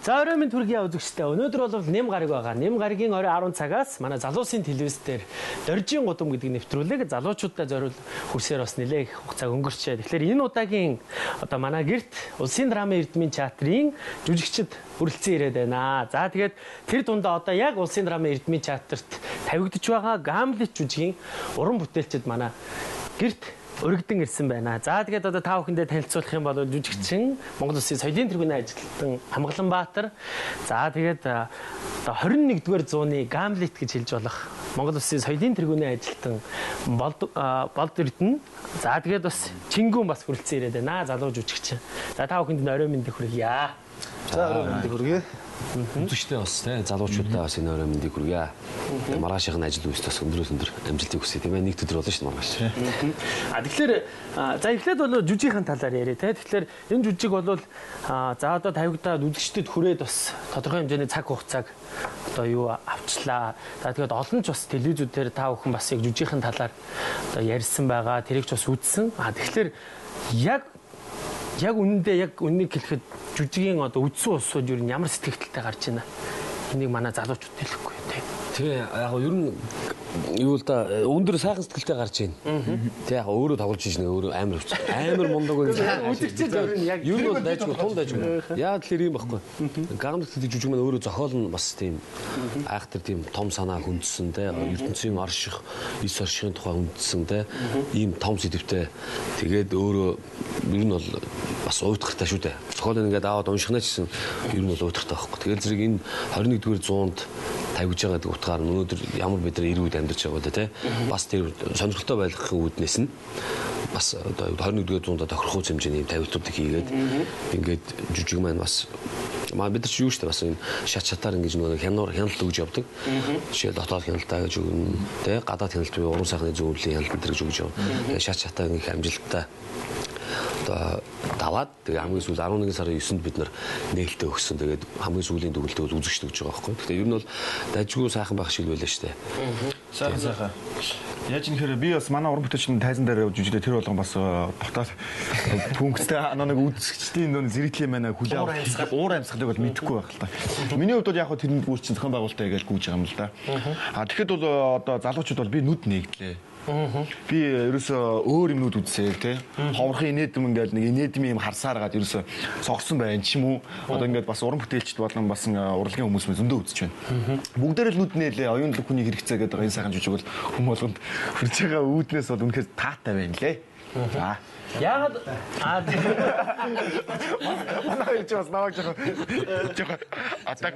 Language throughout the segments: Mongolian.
За орой минь төргийн үзэгчтэй өнөөдөр бол нэм гараг байгаа. Нэм гарагийн орой 10 цагаас манай залуусын телевиз дээр Доржийн гудам гэдэг нэвтрүүлэг залуучуудад зориул хүрсээр бас нэлээх их хугацаа өнгөрчээ. Тэгэхээр энэ удаагийн одоо манай гэрт Улсын драмын эрдмийн театрын жүжигчид хүрэлцэн ирээд байна. За тэгээд тэр дундаа одоо яг Улсын драмын эрдмийн театрт тавигдж байгаа Гамлет жүжигийн уран бүтээлчид манай гэрт өргөдөн ирсэн байна. За тэгээд одоо та бүхэндээ танилцуулах юм бол жүжигчин Монгол Улсын соёлын тэргүүний ажилтан Хамгаланбаатар. За тэгээд одоо 21-р зууны Гамлет гэж хэлж болох Монгол Улсын соёлын тэргүүний ажилтан Болд Эрдэнэ. За тэгээд бас Чингүн бас хүрэлцэн ирээд байна. Залуу жүжигчин. За та бүхэнд орой мэндийг хүргье. За орой мэндийг хүргье. Үзэгчдээ бас тий залуучуудаа бас энэ орой мэндийг хүргье. Тэгээ маргаашийн ажил үйлс бас өндрөөс өндөр амжилтыг хүсье тийм ээ. Нэг өдөр болно шүү дээ маргааш. А тэгэхээр за эхлээд бол жүжигийн талаар яриа те. Тэгэхээр энэ жүжиг бол за одоо тавигдаад үзэгчдэд хүрээд бас тодорхой хэмжээний цаг хугацааг одоо юу авчлаа. За тэгээд олон ч бас телевизүүд дээр та бүхэн бас яг жүжигийн талаар одоо ярьсан байгаа. Тэрийг ч бас үзсэн. А тэгэхээр яг яг үнэндээ яг үннийг хэлэхэд жүжигийн одоо үдсэн улсууд юу ямар сэтгэлдэлтэй гарч байна. Энийг манай залуучууд хэлэхгүй те. Тэгээ яг ер нь юу л да өндөр сайхан сэтгэлтэй гарч байна. Тэг яг өөрөө тоглож шин өөрөө амар өвч. Амар мундаг байх. Үзэгчид ер нь яг ер нь бол дайжгүй тун дайжгүй. Яг л юм баггүй. Гамлет гэдэг жүжиг маань өөрөө зохиол нь бас тийм айхтар тийм том санаа хүндсэн те ертөнцийн орших, эс оршихын тухай хүндсэн те ийм том сэдвтэй. Тэгээд өөрөө ер нь бол бас уйтгартай шүү дээ. Зохиол ингээд аваад уншихнаа ч гэсэн ер нь бол уйтгартай байхгүй. Тэгээд зэрэг энэ 21-р зуунд тавьж байгаа гэдэг утгаар нь өнөөдөр ямар бид нар эрүүд амьдарч байгаа вэ те бас тэр сонирхолтой байлгахын үүднээс нь бас одоо 21-р зуунд тохирох хэмжээний юм тавилтуудыг хийгээд ингээд жүжиг маань бас маа бид нар ч юу шүү дээ бас энэ шат шатаар ингэж нөгөө хянуур хяналт өгж явдаг. Жишээл дотоод хяналтаа гэж өгнө те гадаад хяналт буюу уран сайхны зөвлөлийн хяналт энэ гэж өгж явна. Тэгээ шат шатаа их амжилттай одоо даваад тэгээ хамгийн сүүл 11 сарын 9-нд бид нар нээлттэй өгсөн. Тэгээд хамгийн сүүлийн дүгэлтээ бол үзэгчд өгж байгаа байхгүй. Тэгэхээр ер нь бол дажгүй сайхан байх шиг л байлаа шүү дээ. Сайхан сайхан. Яаж нэхэр би бас манай уран бүтээлчдийн тайзан дээр явж жүжиглээ тэр болгон бас дотоод пункттэй нэг үзэгчдийн нөө зэрэгтлийн манай хүлээ авах уур амьсгалыг бол мэдэхгүй байх л та. Миний хувьд бол яг хөө тэрэнд гүйч чинь зохион байгуулалтаа гэж гүйж байгаа юм л да. А тэгэхэд бол одоо залуучууд бол би нүд нэгдлээ. Би ерөөсөө өөр юмнууд үзсээр тий. Ховорхон инээдэм ингээл нэг инээдмийн юм харсаар гад ерөөсөө согсон байна ч юм уу. Одоо ингээд бас уран бүтээлчд болон бас урлагийн хүмүүс мөн зөндөө үзэж байна. Бүгдээр л нүд нээлээ оюун лог хүний хэрэгцээ гэдэг энэ сайхан жүжиг бол хүм болгонд хүрж байгаа үүднээс бол үнэхээр таатай байна лээ. За. Яагаад аа манай хоёр ч бас намайг жоохон атак.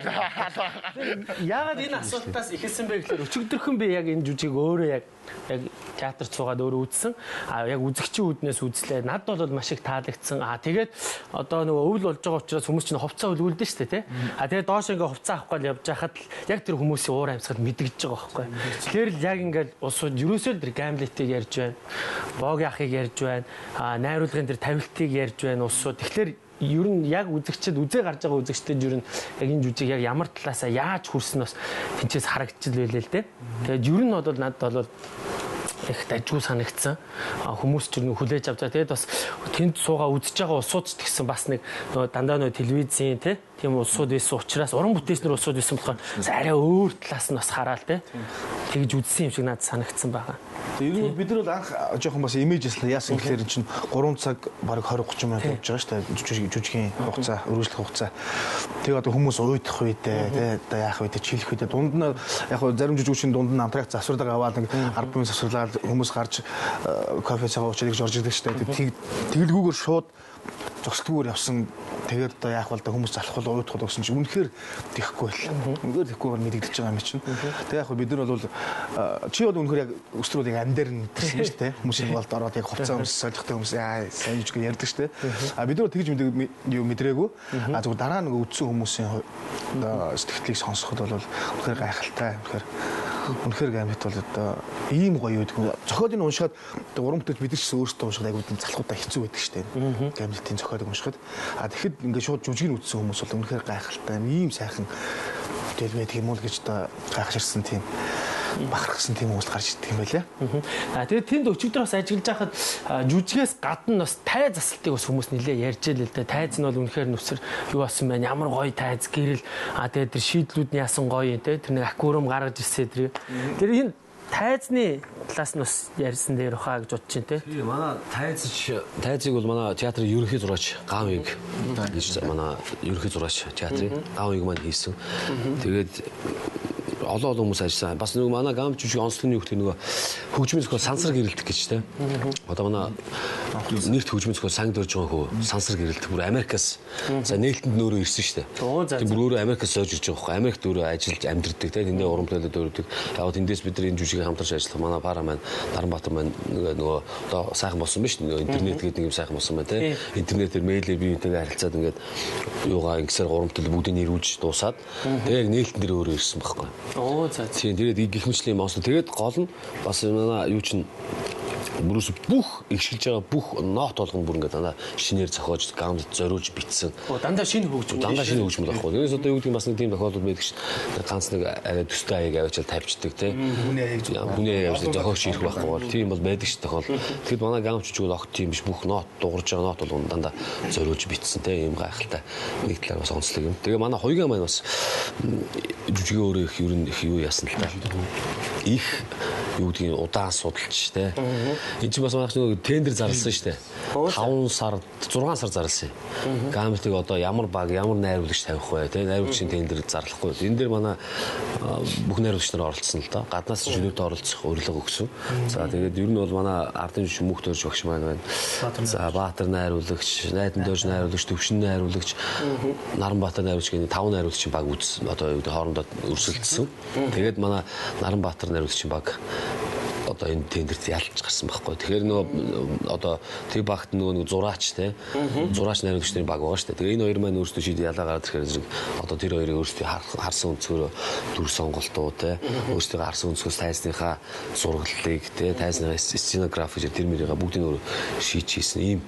Яагаад энэ асуултаас эхэлсэн бэ гэхээр өчигдөрхөн би яг энэ жүжиг өөрөө яг яг театрт суугаад өөрөө үзсэн. А яг үзэгчийн үүднээс үзлээ. Надад бол маш их таалагдсан. А тэгээд одоо нөгөө өвөл болж байгаа учраас хүмүүс чинь хувцас өлгүүлдэ шүү дээ, тий. А тэгээд доош ингээ хувцас авах гал явж байхад л яг тэр хүмүүсийн уур амьсгал мэдгэж байгаа байхгүй. Тэгэхээр л яг ингээл улсууд ерөөсөө л тэр Гамлетийг ярьж байна. Богийн ахыг ярьж байна. А найруулгын тэр тавилтыг ярьж байна улсууд. Тэгэхээр ер нь яг үзэгчд үзээ гарч байгаа үзэгчдэд ер нь яг энэ жүжиг яг ямар талаасаа яаж хүрсэн бас тэнцээс харагдчих байлээ л дээ. Тэгээд ер нь бол надад бол их дажгүй санагдсан. Хүмүүс ч ер нь хүлээж авч байгаа. Тэгээд бас тэнд суугаа үзэж байгаа улсууд ч гэсэн бас нэг нөгөө дандаа нөгөө телевизийн тийм улсууд байсан учраас уран бүтээлчнэр улсууд байсан болохоор арай өөр талаас нь бас хараал те. Тэгж үзсэн юм шиг надад санагдсан байгаа. Ер нь бид нар бол анх жоохон бас имиж яслаа. Яасан гэхээр эн чинь 3 цаг бараг 20 30 минут явж байгаа шүү дээ. Жүжигийн хугацаа, үргэлжлэх хугацаа. Тэгээ одоо хүмүүс уйдах үедээ тий одоо яах вэ, чилэх үедээ дунд нь яг зарим жүжигчдийн дунд нь амтрак завсралгаа аваад нэг 10 минут завсарлаад хүмүүс гарч кофе цагаа уучаад гэж орж ирдэг шүү дээ. Тэгэлгүйгээр шууд зогсдгүйгээр явсан. Тэгээд одоо яах вэ да хүмүүс залах бол уйдах бол гэсэн чинь үнэхээр тэхгүй байл. Үнэхээр тэхгүйгээр мэдэгдэж байгаа юм чинь. Тэгээд яг бид нар бол чи бол үнэхээр яг өстрүүд яг амьдаар нь мэдэрсэн юм шүү дээ. Хүмүүсийн болд ороод яг хувцас өмс солихтой хүмүүс яа сайн жүжиг ярьдаг шүү дээ. А бид нар тэгж юу мэдрээгүй. А зөвхөн дараа нэг үдсэн хүмүүсийн одоо сэтгэлийг сонсоход бол үнэхээр гайхалтай. Үнэхээр Гамлет бол одоо ийм гоё байдаг. Зохиолыг уншихад одоо уран бүтээлч бид нар ч гэсэн өөрсдөө уншихад айгуу залхуудаа хэцүү байдаг шүү дээ. Гамлетийн зохиолыг уншихад. А тэгэхэд ингээд шууд жүжигийг үзсэн хүмүүс бол үнэхээр гайхалтай. Ийм сайхан бүтээл байдаг юм уу гэж одоо гайхширсан тийм бахархсан тийм хүмүүс гарч ирдэг юм байлээ. А тэгээд тэнд өчигдөр бас ажиллаж байхад жүжигээс гадна бас тай засалтыг бас хүмүүс нэлээ ярьж л л дээ. Тайз нь бол үнэхээр нүсэр юу болсон байна? Ямар гоё тайз гэрэл. А тэгээд тэр шийдлүүд нь яасан гоё юм те. Тэр нэг аквариум гаргаж ирсэ тэр. Тэр энэ тайзны талаас нь бас ярьсан дээр хаа гэж бодож байна те. Тийм, манай тайзыг бол манай театрын ерөнхий зураач Гавыг гэж манай ерөнхий зураач театрын Гавыг маань хийсэн. Тэгээд олон хүмүүс ажилласан. Бас нөгөө манай гам жүжиг онцлог нь юу гэхээр нөгөө хөгжмийн зохиол сансар гэрэлтэх гэж те. Одоо манай нэрт хөгжмийн зохиол санг дөрж байгаа хөө сансар гэрэлтэх бүр Америкаас за нээлтэнд нь өөрөө ирсэн шүү дээ. Тийм бүр өөрөө Америкаас сойж ирж байгаа байхгүй. Америкт өөрөө ажиллаж амьдардаг те. Тэндээ уран бүтээлүүд өрдөг. Яг тэндээс бид нар энэ жүжигийг хамтарч ажиллах манай пара маань Наранбаатар маань нөгөө одоо сайхан болсон биш нөгөө интернет гэдэг нэг юм сайхан болсон байна те. Интернетээр мэйлээр бие биентэйгээ харилцаад ингээд юугаа ингэсээр гурван бүтэл бүгдийг нэрүүлж дуусаад тэгээ яг нээлтэн дээр өөрөө ирсэн байхгүй. Оо за. Тийм тэгээд гих мэтлийн монстр. Тэгээд гол нь бас манай юу чинь бүрээс бүх ихшилж байгаа бүх нот болгон бүр ингээд дандаа шинээр зохиож гамд зориулж бичсэн. Дандаа шинэ хөгжим. Дандаа шинэ хөгжим байхгүй. Тэрээс одоо юу гэдэг нь бас нэг тийм тохиолдол байдаг ш. Ганц нэг арай төстэй аяг аваачаал тавьчихдаг тий. Хүний аяг хүний аяг авчаал зохиогч ирэх байхгүй бол тийм бол байдаг ш тохиол. Тэгэхэд манай гамч жүжиг бол огт тийм биш. Бүх нот дуурж байгаа нот болгон дандаа зориулж бичсэн тий. Ийм гайхалтай нэг талаар бас онцлог юм. Тэгээ манай хоёугаа маань бас жүжигээ өөрөө их ер нь их юу яасан л та. Их юу гэдгийг удаан судалж тий. Энд чинь бас манайх нөгөө тендер зарласан шүү дээ. 5 сар 6 сар зарласан юм. Гамлетыг одоо ямар баг ямар найруулагч тавих вэ тий. Найруулагчийн тендер зарлахгүй. Энэ дээр манай бүх найруулагч нар оролцсон л доо. Гаднаас чөлөөтэй оролцох урилга өгсөн. За тэгээд ер нь бол манай ардын жүжиг мөнх дөрж багш маань байна. За Баатар найруулагч, Найдан дөрж найруулагч, Төвшин найруулагч, Наранбаатар найруулагч гэх 5 найруулагчийн баг үз одоо юу гэдэг хоорондоо өрсөлдсөн. Тэгээд манай Наранбаатар найруулагчийн баг одоо энэ тендерт ялж гарсан байхгүй. Тэгэхээр нөгөө одоо тэр багт нөгөө нэг зураач те. Зураач найруулагч нарын баг байгаа шүү дээ. Тэгээ энэ хоёр маань өөрсдөө шийдэл ялаа гараад ирэхээр зэрэг одоо тэр хоёрыг өөрсдөө харсан өнцгөөрөө дүр сонголтуу те. Өөрсдөө харсан өнцгөөс тайзныхаа зураглалыг те, тайзныхаа сценографи тэр мэрийга бүгдийг өөрөө шийдэж хийсэн. Ийм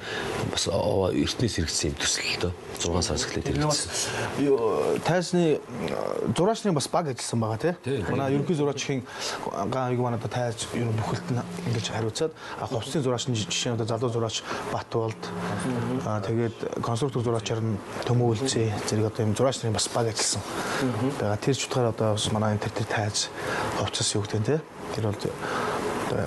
бас эртнээс хэрэгжсэн юм төсөл л дөө. 6 сараас эхлээд хэрэгжсэн. Тайзны зураачны бас баг ажилласан байгаа те. Манай ерөнхий зураачийн ган аяг манай одоо тайз ер нь бүхэлд нь ингэж хариуцаад хувцсны зураач нь жишээ нь одоо залуу зураач Батболд тэгээд конструктор зураачаар нь Төмөө үлзээ зэрэг одоо юм зураач нарын бас баг ажилласан байгаа. Тэр ч утгаар одоо бас манай энэ тэр тайз хувцас юу гэдэг нь те. Тэр бол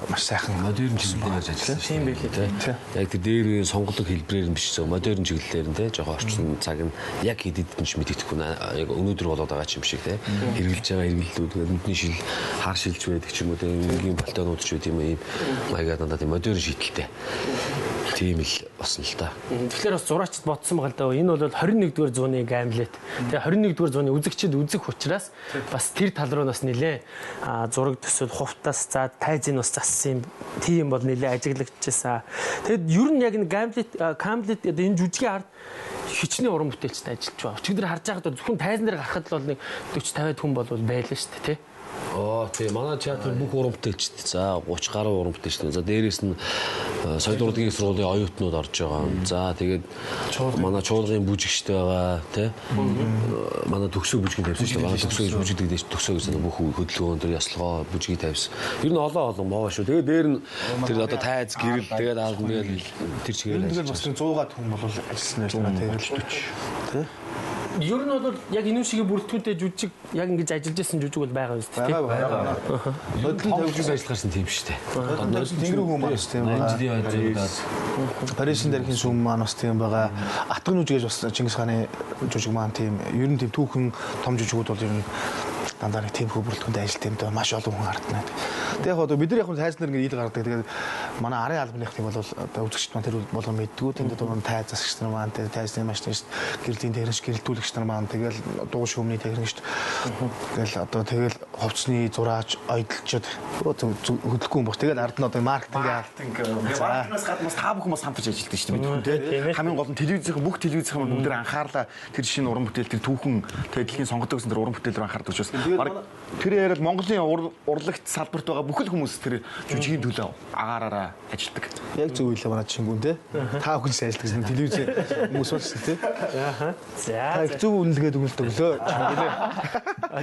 маш сайхан модерн чиглэлээр ажилласан тийм байлээ те. Яг тэр дээр үеийн сонголог хэлбэрээр нь биш зөв модерн чиглэлээр нь те жоохон орчин цаг нь яг хэд хэдэн ч мэддэхгүй яг өнөөдөр болоод байгаа ч юм шиг те. Хэрглэж байгаа хэрэглэлүүд нүдний шил хар шилж байдаг ч юм уу те энгийн болтоонууд ч байд юм ийм маягаар дандаа тийм модерн шийдэлтэй. Тийм л болсон л та. Тэгэхээр бас зураачд бодсон байгаа л да. Энэ бол 21-р зууны Гамлет. Тэгээ 21-р зууны үзэгчид үзэх учраас бас тэр тал руу бас нэлээ зураг төсөл хувтас за тайзын бас зассан юм. Тийм бол нэлээ ажиглагдчихсан. Тэгэд ер нь яг энэ Гамлет Гамлет одоо энэ жүжигийн ард хичнээн уран бүтээлчтэй ажиллаж байгаа. Өчигдөр харж байхад зөвхөн тайзан дээр гарахад л бол нэг 40 50 хүн бол байлаа шүү дээ, тий. Оо тийм манай театр бүх уран бүтээлчд за 30 гаруй уран бүтээлчд. За дээрээс нь соёл урлагийн сургуулийн оюутнууд орж байгаа. За тэгээд манай чуулгын бүжигчд байгаа тий. Манай төгсөө бүжгийг тавьсан шүү дээ. Манай төгсөө гэж бүжигдэг дээш төгсөө гэсэн бүх хөдөлгөөн тэр ёслогоо бүжгийг тавьсан. Ер нь олон олон моо шүү. Тэгээд дээр нь тэр одоо тайз гэрэл тэгээд аална тэгээд тэр чигээр тэгэл бас 100-аад хүн бол ажилласан байж байгаа тий. 40 тий. Ер нь бол яг энэ шигийн бүрэлдэхүүнтэй жүжиг яг ингэж ажиллаж исэн жүжиг бол байгаа юм шүү дээ. Байгаа. Нодлон тавьж ажиллаж гарсан тийм шүү дээ. Тэнгэрийн хүн маань бас тийм байгаа. 80 жилийн хойд Парисын дэрхийн сүм маань бас тийм байгаа. Атган жүжиг гэж бас Чингис хааны жүжиг маань тийм ер нь тийм түүхэн том жүжигүүд бол ер нь дандаа нэг тийм хөө бүрэлдэхүүнтэй ажилт юм даа маш олон хүн хардна. Тэгээ яг одоо бид нар яг тайзнаар ингэ ил гардаг. Тэгээд манай арын албаных тийм бол одоо үзэгчд маань тэр болгон мэддгүү. Тэнд одоо тайз засагч нар маань тайзны маш тийм гэрлийн техникч, гэрэлтүүлэгч нар маань тэгэл дуу шүүмний техникч тэгэл одоо тэгэл хувцсны зураач, ойдолчд хөдөлгөөн юм баг. Тэгэл ард нь одоо маркетинг маркетингаас гадна бас та бүхэн бас хамтарч ажилладаг шүү дээ бид хүн тий. Хамгийн гол нь телевизийн бүх телевизийн бүгд тэр анхаарлаа тэр шинэ уран бүтээл тэр түүхэн тэгээ дэлхийн сонгодог гэсэн тэр уран бүтээл рүү анхаардаг учраас тэр яриад Монголын урлагт салбарт байгаа бүхэл хүмүүс тэр жүжигийн төлөө агаараараа хамтраа ажилладаг. Яг зөв үйлээ манай Чингүн те. Та бүхэн сайн ажилладаг гэсэн телевиз хүмүүс болсон те. За. Та зөв үнэлгээд өгөлт өглөө Чингүнээ.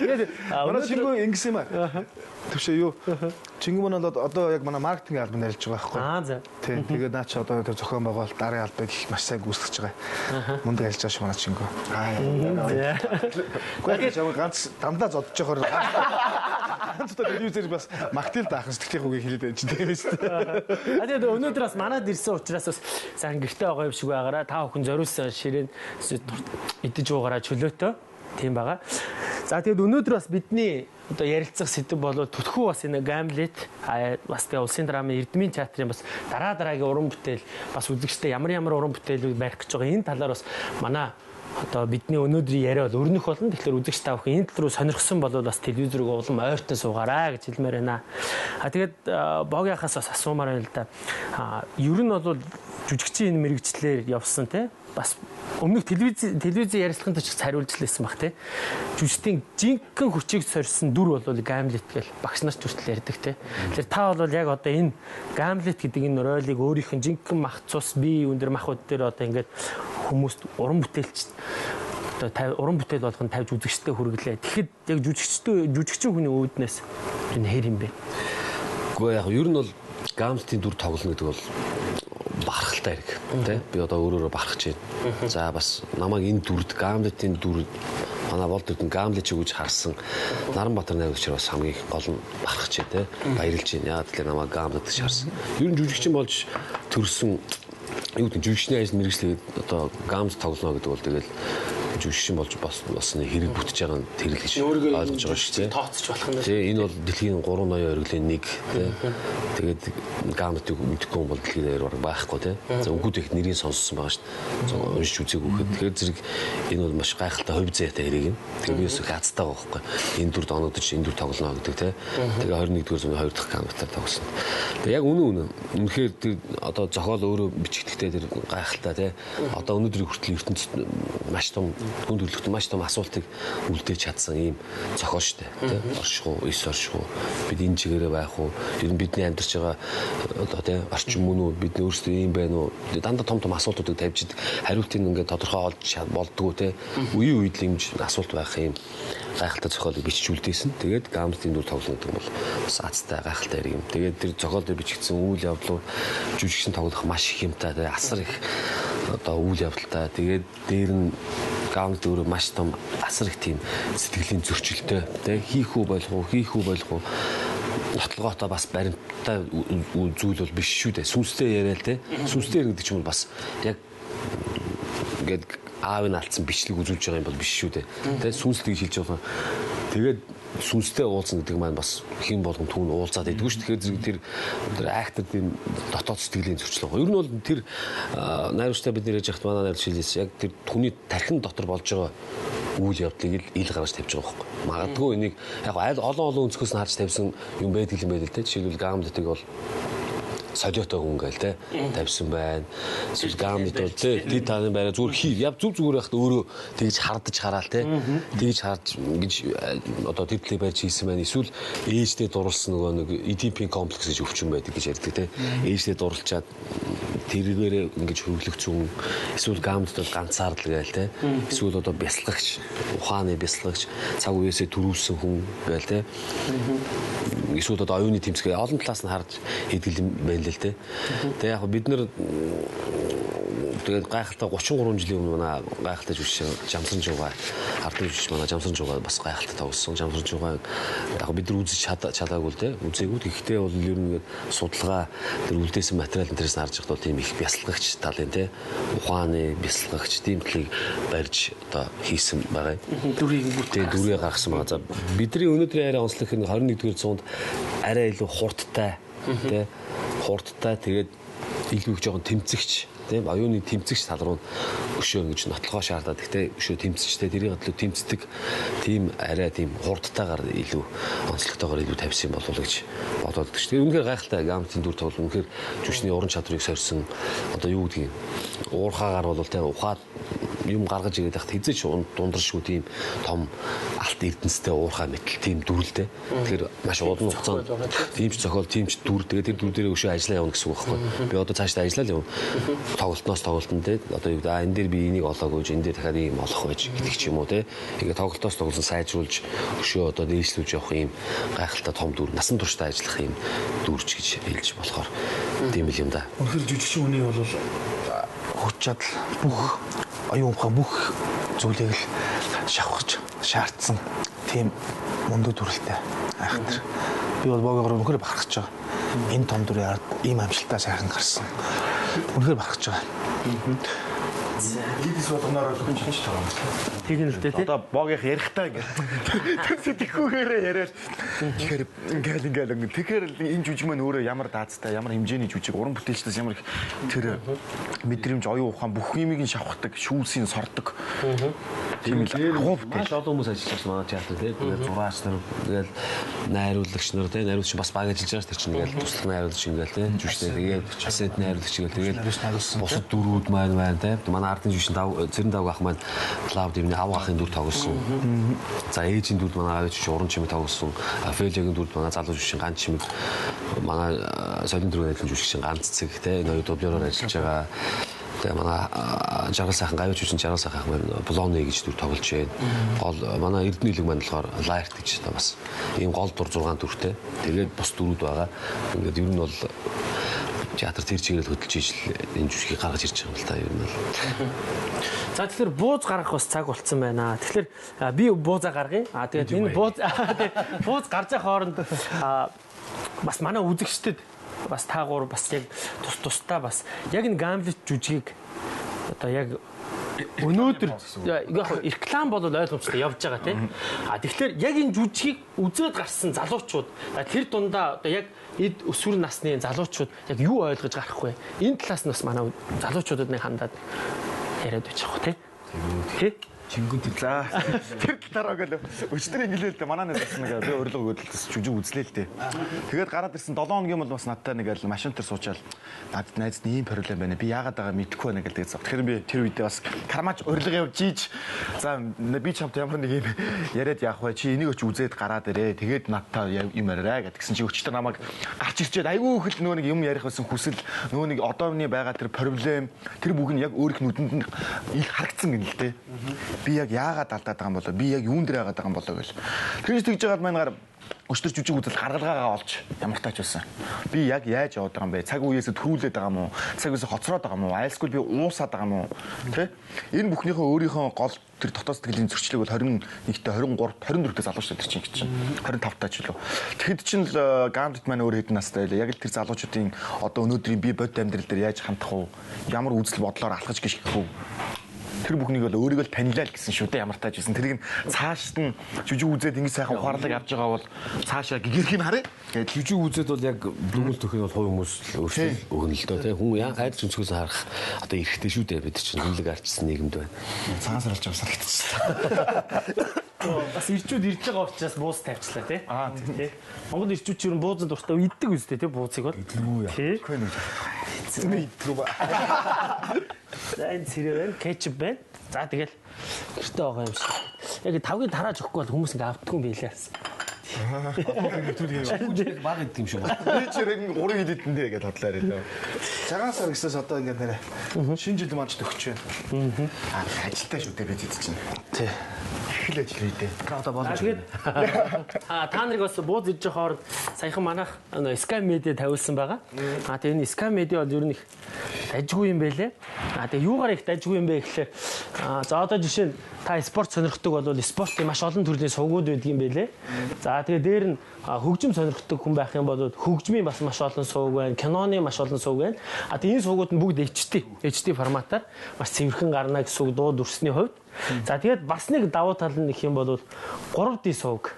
Тэгээд манай Чингүн ингэсэн юм аа. Төвшөө юу? Чингүн манай одоо яг манай маркетинг албанд ажиллаж байгаа байхгүй. Аа за. Тий. Тэгээд наа чи одоо тэр зохион байгуулалт дарын албыг их маш сайн гүйцэтгэж байгаа. Мундаг ажиллаж байгаа шүү манай Чингүн. Аа. Гэхдээ чам ганц дандаа зодож явахаар ганц одоо телевизээр бас магтил даах сэтгэлийн үгийг хэлээд байна чинь тийм үү. А тэгээд өнөөдөр бас манад ирсэн учраас бас сайхан гэрте байгаа юм шиг байгаараа та бүхэн зориулсан ширээнд идэж уугаараа чөлөөтэй тийм байгаа. За тэгээд өнөөдөр бас бидний одоо ярилцах сэдэв бол түлхүү бас энэ Гамлет бас тэгээ улсын драмын Эрдмийн театрын бас дараа дараагийн уран бүтээл бас үзэгчтэй ямар ямар уран бүтээлүүд барих гэж байгаа энэ талаар бас манай одоо бидний өнөөдрийн яриа бол өрнөх болно. Тэгэхээр үзэгч та бүхэн энэ тал руу сонирхсон бол бас телевизрийг улам ойртон суугаарай гэж хэлмээр байна. А тэгээд Богийнхаас бас асуумаар байна л да. Ер нь бол жүжигчийн энэ мэрэгчлэр явсан те бас өмнөх телевизийн ярилцлаганд ч хариулж лээсэн баг те. Жүжигчдийн жинхэнэ хүчийг сорьсон дүр бол Гамлет гэл багш нар ч хүртэл ярьдаг те. Тэгэхээр та бол яг одоо энэ Гамлет гэдэг энэ ролыг өөрийнх нь жинхэнэ мах цус бие юун дээр махуд дээр одоо ингээд хүмүүст уран бүтээлч одоо уран бүтээл болгон тавьж үзэгчдэд хүргэлээ. Тэгэхэд яг жүжигчин хүний үүднээс энэ хэр юм бэ? Үгүй яг ер нь бол Гамлетийн дүр тоглоно гэдэг бол барахалтай хэрэг тий. Би одоо өөрөөрөө барах гэж байна. За бас намайг энэ дүрд Гамлетийн дүр манай болд дүрд Гамлет чиг үж харсан Наранбаатар найруулагчаар бас хамгийн их гол нь барах гэж тий. Баярлж байна. Яагаад гэвэл намайг Гамлет гэж харсан. Ер нь жүжигчин болж төрсөн юу гэдэг жүжигчний ажил мэргэжлээ одоо Гамлет тоглоно гэдэг бол тэгэл жүжигчин болж болсны хэрэг бүтэж байгаа нь тэр л гэж ойлгож байгаа шүү дээ. Тооцож болох юм байна. Тий, энэ бол дэлхийн 3 ноён оргилын нэг тий. Тэгээд Гамлетыг мэдэхгүй юм бол дэлхийн даяар бараг байхгүй тий. За үгүүд их нэрийг сонссон байгаа шүү дээ. Уншиж үзээгүй гэхэд тэгэхээр зэрэг энэ бол маш гайхалтай хувь зээтэй хэрэг юм. Тэгээд би бас их азтай байгаа байхгүй. Энэ дүрд оногдож энэ дүр тоглоно гэдэг тий. Тэгээ 21-р зууны 2 дахь Гамлетаар тоглосон. Тэгээ яг үнэн. Үнэхээр тэр одоо зохиол өөрөө бичигдэхдээ тэр гайхалтай тий. Одоо өнөөдрийн хүртэл ертөнцид маш том хүн төрөлхтөн маш том асуултыг үлдээж чадсан ийм зохиол шүү дээ тий. Оршихуу, эс оршихуу, бид энэ чигээрээ байх уу? Ер нь бидний амьдарч байгаа одоо тий орчин мөн үү? Бидний өөрсдөө ийм байна уу? Дандаа том том асуултуудыг тавьж идэг. Хариултыг ингээд тодорхой олж болдгоо тий. Үеийн үед л юмж асуулт байх юм гайхалтай зохиолыг бичиж үлдээсэн. Тэгээд Гамлетийн дүр тоглоно гэдэг нь бол бас азтай гайхалтай хэрэг юм. Тэгээд тэр зохиол дээр бичигдсэн үйл явдлууд жүжигчин тоглох маш их юмтай тий. Асар их одоо үйл явдалтай. Тэгээд дээр нь Гамлет өөрөө маш том асар их тийм сэтгэлийн зөрчилтэй тий. Хийх үү болох уу, хийх үү болох уу нотлогоотой бас баримттай зүйл бол биш шүү дээ. Сүнстэй яриа л тий. Сүнстэй яригддаг ч юм бол бас яг ингээд аав нь алдсан бичлэг үзүүлж байгаа юм бол биш шүү дээ. Тэ сүнслэг гэж хэлж байгаа. Тэгээд сүнстэй уулзна гэдэг маань бас хэн болгон түүн уулзаад идэггүй шүү. Тэгэхээр зэрэг тэр актер тийм дотоод сэтгэлийн зөрчил байгаа. Ер нь бол тэр найруулагчтай бид нэр яж хат манай найруулагч хэлээс яг тэр түүний тархин дотор болж байгаа үйл явдлыг ил ил гаргаж тавьж байгаа байхгүй. Магадгүй энийг яг аль олон өнцгөөс нь харж тавьсан юм байдаг юм байл л те. Жишээлбэл Гамлетыг бол солиотой хүн гээл те тавьсан байна. Эсвэл Гамлет бол те тэд таны байраа зүгээр хий яв зүг зүгээр байхад өөрөө тэгж хардаж хараал те. Тэгж харж ингэж одоо тэр төлөв барьж хийсэн байна. Эсвэл ээждээ дурлсан нөгөө нэг Эдипийн комплекс гэж өвчин байдаг гэж ярьдаг те. Ээждээ дурлчаад тэргээрээ ингэж хөглөгцөн хүн. Эсвэл Гамлет бол ганцаардал гээл те. Эсвэл одоо бясалгагч, ухааны бясалгагч, цаг үеэсээ төрүүлсэн хүн гээл те. Эсвэл одоо оюуны тэмцгээ олон талаас нь харж хийдэг юм байна л те. Тэгээ яг бид нар тэгээд гайхалтай 33 жилийн өмнө манай гайхалтай жүжигч Жамсан Жугаа ардын жүжигч манай Жамсан Жугаа бас гайхалтай тоглосон. Жамсан Жугаа яг бид нар үзэж чадаагүй л те. Үзээгүй. Гэхдээ бол ер нь ингээд судалгаа тэр үлдээсэн материал энэ тэрээс харж байхад бол тийм их бясалгагч талын те. Ухааны бясалгагч тийм талыг барьж одоо хийсэн байгаа юм. Дүрийг бүтээ дүрээ гаргасан байгаа. За бидний өнөөдрийн яриа онцлог нь 21-р зуунд арай илүү хурдтай те. Хурдтай тэгээд илүү их жоохон тэмцэгч тийм оюуны тэмцэгч тал руу өшөө ингэж нотлогоо шаардаад гэхдээ өшөө тэмцэгчтэй тэрийг төлөө тэмцдэг тийм арай тийм хурдтайгаар илүү онцлогтойгоор илүү тавьсан юм болов уу гэж бодоод байдаг шүү. Тэгэхээр үнэхээр гайхалтай Гамлетийн дүр тоглол үнэхээр жүжигчний уран чадварыг сорьсон одоо юу гэдгийг уурхаагаар бол тийм ухаад юм гаргаж ирээд байхад хэзээ ч дундаршгүй тийм том алт эрдэнэстэй уурхай мэтэл тийм дүрлтэй. Тэгэхээр маш удаан хугацаанд тийм ч зохиол, тийм ч дүр, тэгээд тэр дүр дээрээ өшөө ажиллаа явна гэсэн үг байхгүй. Би одоо цаашдаа ажиллаа л явна. Тоглолтноос тоглолтод те одоо юу гэдэг энэ дээр би энийг олоогүй, энэ дээр дахиад ийм олох байж гэдэг ч юм уу те. Ингээд тоглолтоос тоглосон сайжруулж өшөө одоо дээшлүүлж явах ийм гайхалтай том дүр, насан туршдаа ажиллах ийм дүрч гэж хэлж болохоор тийм л юм да. Үнэхээр жүжигчин хүний бол хүч чадал бүх оюун ухаан бүх зүйлийг л шавхаж шаардсан тийм мундаг дүрэлтэй айхтар. Би бол Богоор үнэхээр бахархаж байгаа. Энэ том дүрийн ард ийм амжилтаа сайхан гарсан. Үнэхээр бахархаж байгаа. Лидис болгоноор хүн чинь ч байгаа юм. Тэгнэ л дээ тий. Одоо Богийнх ярихтаа ингээд тэр сэтгэхүүгээрээ яриад тэгэхээр ингээл ингээл тэгэхээр энэ жүжиг маань өөрөө ямар даацтай, ямар хэмжээний жүжиг, уран бүтээлчдээс ямар их тэр мэдрэмж, оюун ухаан бүх юмыг нь шавхдаг, шүүсийг сордог. Тийм л агуу бүтээл. Маш олон хүмүүс ажиллаж байна манай театр тий. Тэгээд зураач нар, тэгэл найруулагч нар тий, найруулагч бас баг ажиллаж байгаа ш тэр чинь ингээл туслах найруулагч ингээл тий, жүжигчтэй тэгээд ассистент найруулагч ингээл тэгээд бусад дүрүүд маань байна тий. Манай ардын жүжигчин Цэрэн давг ах маань Клауд имний авга ахын дүр тоглосон. За ээжийн дүрд манай аваач уран чимэг тоглосон. Офелиагийн дүрд манай залуу жүжигчин Ганц чимэг, манай солин дүргийн найдлан жүжигчин Ганц цэг тий, энэ хоёр дублероор ажиллаж байгаа. Тэгээ манай жаргал сайхан гавьяа жүжигчин жаргал сайхан маань Блоны гэж дүр тоглож байна. Гол манай Эрдэнэ илэг маань болохоор Лайрт гэж одоо бас ийм гол дур 6 дүртэй. Тэгээд бус дүрүүд байгаа. Ингээд ер нь бол театр тэр чигээр хөдөлж ижил энэ жүжигийг гаргаж ирж байгаа юм л та ер нь бол. За тэгэхээр бууз гаргах бас цаг болцсон байна. Тэгэхээр би буузаа гаргая. А тэгээд энэ бууз бууз гарч байгаа хооронд бас манай үзэгчдэд бас таагуур бас яг тус тусдаа бас яг энэ Гамлет жүжигийг одоо яг өнөөдөр яг реклам бол ойлгомжтой явж байгаа тийм. А тэгэхээр яг энэ жүжигийг үзээд гарсан залуучууд тэр дундаа одоо яг эд өсвөр насны залуучууд яг юу ойлгож гарах вэ? Энэ талаас нь бас манай залуучуудад нэг хандаад яриад байж байгаа тийм. Тий. Чингүн тэр за тэр талаараа гэл өчтөр ингэлээ л дээ манай нэг бас нэг би урилга өгөөд л бас жүжиг үзлээ л дээ. Тэгээд гараад ирсэн 7 хоногийн бол бас надтай нэг л машин дээр суучаал надад найз нь ийм проблем байна. Би яагаад байгаа мэдэхгүй байна гэл тэгээд. Тэгэхээр би тэр үедээ бас кармаж урилга явж ийж за би чамд ямар нэг юм яриад яах вэ? Чи энийг очи үзээд гараад ирээ. Тэгээд надтай юм яриарай гэдгсэн чи өчтөр намайг гарч ирчээд айгүй их л нөгөө нэг юм ярих байсан хүсэл нөгөө нэг одооны байгаа тэр проблем тэр бүх нь яг өөрийнх нүдэнд нь ил харагдсан гэнэ л дээ. Би яг яагаад алдаад байгаа юм болоо? Би яг юун дээр яагаад байгаа юм болоо гэл. Тэр тэгж жагаад манайгаар өчтөр жүжиг үзэл гаргалгаагаа олж ямар тач байсан. Би яг яаж яваад байгаа юм бэ? Цаг үеэсээ төрүүлээд байгаа юм уу? Цаг үеэсээ хоцроод байгаа юм уу? Айлсгүй би уусаад байгаа юм уу? Тэ? Энэ бүхнийхээ өөрийнхөө гол тэр дотоод сэтгэлийн зөрчлийг бол 21-т 23 24-т залуу шүү дээ тэр чинь чинь 25-таа ч лөө. Тэгэхэд чинь л Гамлет маань өөр хэдэн настай байлаа. Яг л тэр залуучуудын одоо өнөөдрийн би бодит амьдрал дээр яаж хандах вэ? Ямар үзэл бодлоор алхаж гიშгэх вэ? Тэр бүхнийг бол өөрийгөө л танилаа л гэсэн шүү дээ ямар тааж байсан. Тэрийг нь цаашд нь жүжиг үзээд ингэ сайхан ухаарлаг авч байгаа бол цаашаа гэгэрхийг харъя. Тэгээд жүжиг үзээд бол яг дүгнэлт өгөх нь бол хувь хүмүүс өөрсдөө өгнө л дөө тий. Хүн яа айд зүнцгөөс харах одоо эрхтэй шүү дээ бид чинь хүнлэг арчсан нийгэмд байна. Цагаан сар болж байгаа санагдчихлаа. Бас ирчүүд ирж байгаа учраас бууз тавьчлаа тий. Аа тий. Монгол ирчүүд ч ер нь буузанд дуртай иддэг үстэй тий буузыг бол. Идэлгүй яа. Тий. Идэлгүй ба. За энэ цэрэг байна, кетчуп байна. За тэгэл гэрте байгаа юм шиг. Яг тавгийг тарааж өгөхгүй бол хүмүүс ингээ автдаггүй юм билээ. Баг идэх юм шиг байна. Би ч яг 3 хил идэн дээ гэж бодлоо яриа. Цагаан сар гэсээс одоо ингээ нэрэ шинэ жил маань ч төгч байна. Аа ажилтаа шүү дээ би тэд чинь. Тий. Их л ажил хийдэ. Одоо боломж. Тэгээд та нарыг бас бууз идэж байгаа хооронд саяхан манайх Sky Media тавиулсан байгаа. А тэгээ энэ Sky Media бол ер нь их дажгүй юм байлээ. А тэгээ юугаар их дажгүй юм бэ гэхлээр за одоо жишээ нь та спорт сонирхдаг бол спортын маш олон төрлийн сувгууд байдаг юм байлээ. За тэгээ дээр нь хөгжим сонирхдаг хүн байх юм бол хөгжмийн бас маш олон сувг байна, киноны маш олон сувг байна. А тэгээ энэ сувгууд нь бүгд HD форматаар маш цэвэрхэн гарна гэсэн үг дуу дүрсний хувьд. За тэгээд бас нэг давуу тал нь гэх юм бол 3D сувг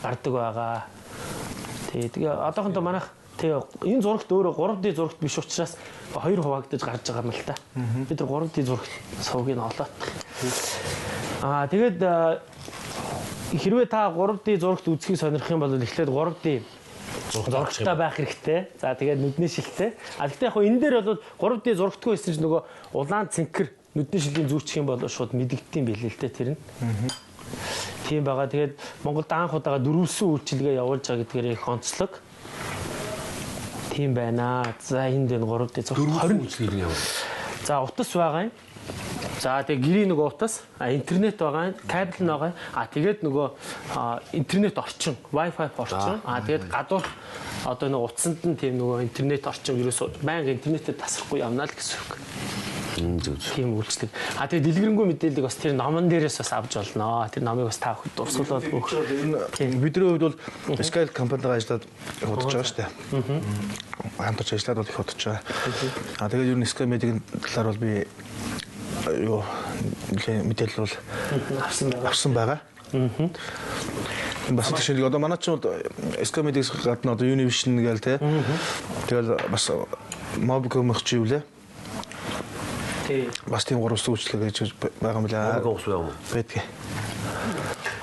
гардаг байгаа. Тэгээ одоохондоо манайх тэгээ энэ зурагт өөрөө 3D зурагт биш учраас хоёр хуваагдаж гарч байгаа юм л та. Бид нар 3D зурагт сувгийг олоот. Аа тэгээд хэрвээ та 3D зурагт үзхийг сонирхох юм бол эхлээд 3D зурагтай байх хэрэгтэй. За тэгээд нүдний шилтэй. А гэхдээ яг энэ дээр бол 3D зурагтгүй байсан чинь нөгөө улаан цэнхэр Нүдний шилийг зүүчих юм бол шууд мэдэгддэм билээ л те тэр нь. Тийм байгаа. Тэгээд Монголд анх удаага дөрвөлсөн үйлчилгээ явуулж байгаа гэдгээр их онцлог. Тийм байна. За энд энэ 3D зураг 20 үйлчилгээ явуул. За утас байгаа юм. За тэгээ гэрийн нөгөө утас, интернет байгаа юм, кабель нь байгаа. Тэгээд нөгөө интернет орчин, Wi-Fi орчин. Тэгээд гадуур одоо нөгөө утсанд нь тийм нөгөө интернет орчин ерөөсөө байнга интернетэд тасрахгүй явна л гэсэн үг. Зөв. Тийм үйлчлэг. Тэгээд дэлгэрэнгүй мэдээллийг бас тэр номон дээрээс бас авч болно. Тэр номыг бас та бүхэнд дурсгалаад өгөх. Бидний хувьд бол Sky компанитайгаа ажиллаад их удаж байгаа шүү дээ. Хамтарч ажиллаад бол их удаж байгаа. Тэгээд ер нь Sky Media-гийн талаар бол би юу мэдээлэл бол авсан байгаа. Бас тийш одоо манай ч бол Sky Media-гээс гадна одоо Univision гээл те. Тэгэл бас Mobicom их чивлээ. Бас тийм гурван үйлчлэг гэж байгаа юм лээ. Mobicom ус байгаа юм уу? Байдгийг.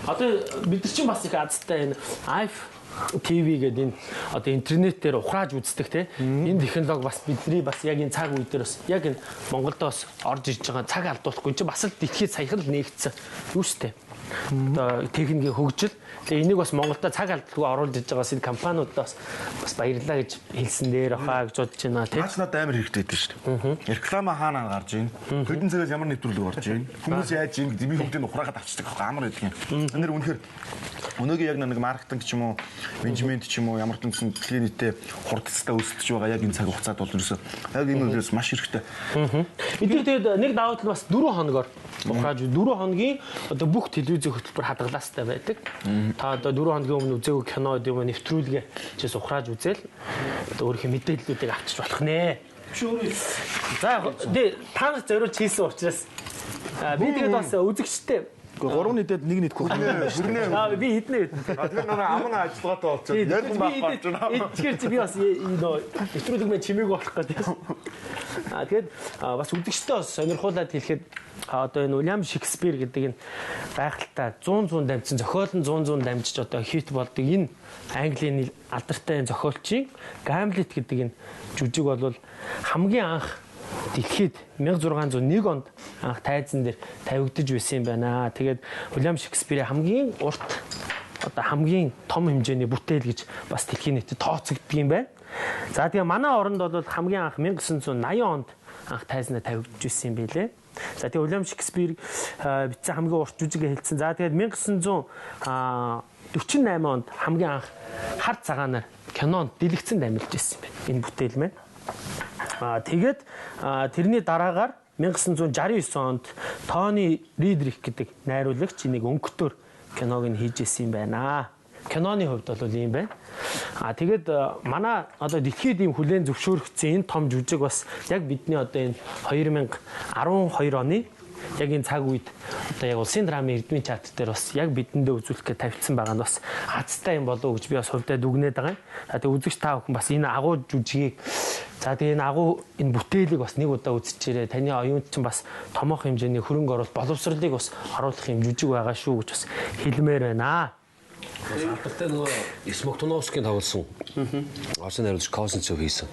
Одоо бид нар чинь бас их азтай энэ iPhone TV гэдэг энэ одоо интернетээр ухрааж үздэг те. Энэ технологи бас бидний бас яг энэ цаг үе дээр бас яг энэ Монголд бас орж ирж байгаа цаг алдуулахгүй чинь бас л дэлхийд саяхан л нээгдсэн. Юу штэ. Одоо техникийн хөгжил. Тэгээ энийг бас Монголд цаг алдалгүй оруулж иж байгаа энэ компаниудаас бас баярлалаа гэж хэлсэн дээр баха гэж бодож байна тий. Наач надад амар хэрэгтэй байдаг шүү дээ. Реклама хаанаа гарч ийн? Хэдэн цагаас ямар нэвтрүүлэг орж ийн? Хүмүүс яаж ийн гэдэг би бүгдийг ухраагаад авчдаг аахгүй амар байдаг юм. Энэ нэр үнэхээр өнөөгийн яг нэг маркетинг ч юм уу, менежмент ч юм уу ямар ч юмсан дэлхийн нийтээ хурдцтай өсөлтөж байгаа яг энэ цаг хугацаанд бол ерөөсөө яг энэ үлээс маш хэрэгтэй. Бид нар тэгээд нэг давуу тал бас 4 хоногор ухрааж 4 хоногийн одоо бүх телевизийн хөтөлбөр хадгалаастай байдаг. Та одоо 4 хоногийн өмнө үзээгүй кино гэдэг юм нэвтрүүлгээ чээс ухрааж үзээл одоо өөрийнхөө мэдээллүүдийг авчиж болох нэ. За та нар зориулж хийсэн учраас би тэгээд бас үзэгчтэй 3 нийтэд 1 нийт байхгүй юм байна. Би хэднэ хэдэн. Тэгэхээр нөгөө аман ажиллагаатай болчиход ярих юм байх болж байна. Тэгэхээр чи би бас нөө нэвтрүүлэг мэн чимээгүй болох гэдэг. Тэгээд бас үзэгчтэй бас сонирхуулаад хэлэхэд одоо энэ Уильям Шекспир гэдэг энэ гайхалтай 100 дамжсан зохиол нь 100 дамжиж одоо хит болдог энэ Английн алдартай энэ зохиолчийн Гамлет гэдэг энэ жүжиг бол хамгийн анх дэлхийд 1601 онд анх тайзан дээр тавигдаж байсан юм байна. Тэгээд Уильям Шекспирийн хамгийн урт одоо хамгийн том хэмжээний бүтээл гэж бас дэлхийн нийтэд тооцогддог юм байна. За тэгээ манай оронд бол хамгийн анх 1980 онд анх тайзнаа тавигдаж байсан юм билээ. За тэгээ Уильям Шекспир бичсэн хамгийн урт жүжигээ хэлсэн. За тэгээд 1948 онд хамгийн анх хар цагаанаар кинонд дэлгэцэнд амилж байсан юм байна. Энэ бүтээл маань. Тэгээд тэрний дараагаар 1969 онд Тони Ридрих гэдэг найруулагч энийг өнгөтөр киног нь хийж исэн юм байна. Киноны хувьд бол ийм байна. Тэгээд манай одоо дэлхийд ийм хүлээн зөвшөөрөгдсөн энэ том жүжиг бас яг бидний одоо энэ 2012 оны яг энэ цаг үед одоо яг улсын драмын эрдмийн театр дээр бас яг бидэндээ үзүүлэх гэж тавьчихсан байгаа нь бас азтай юм болов уу гэж би бас хувьдаа дүгнээд байгаа юм. Тэгээ үзэгч та бүхэн бас энэ агуу жүжигийг за тэгээ энэ агуу энэ бүтээлийг бас нэг удаа үзчихээрэй. Таны оюунд чинь бас томоохон хэмжээний хөрөнгө оруулалт боловсролыг бас оруулах юм жүжиг байгаа шүү гэж бас хэлмээр байна. Алдартай нөгөө Смоктуновскийн тоглосон. Орсын найруулагч Козинцев хийсэн.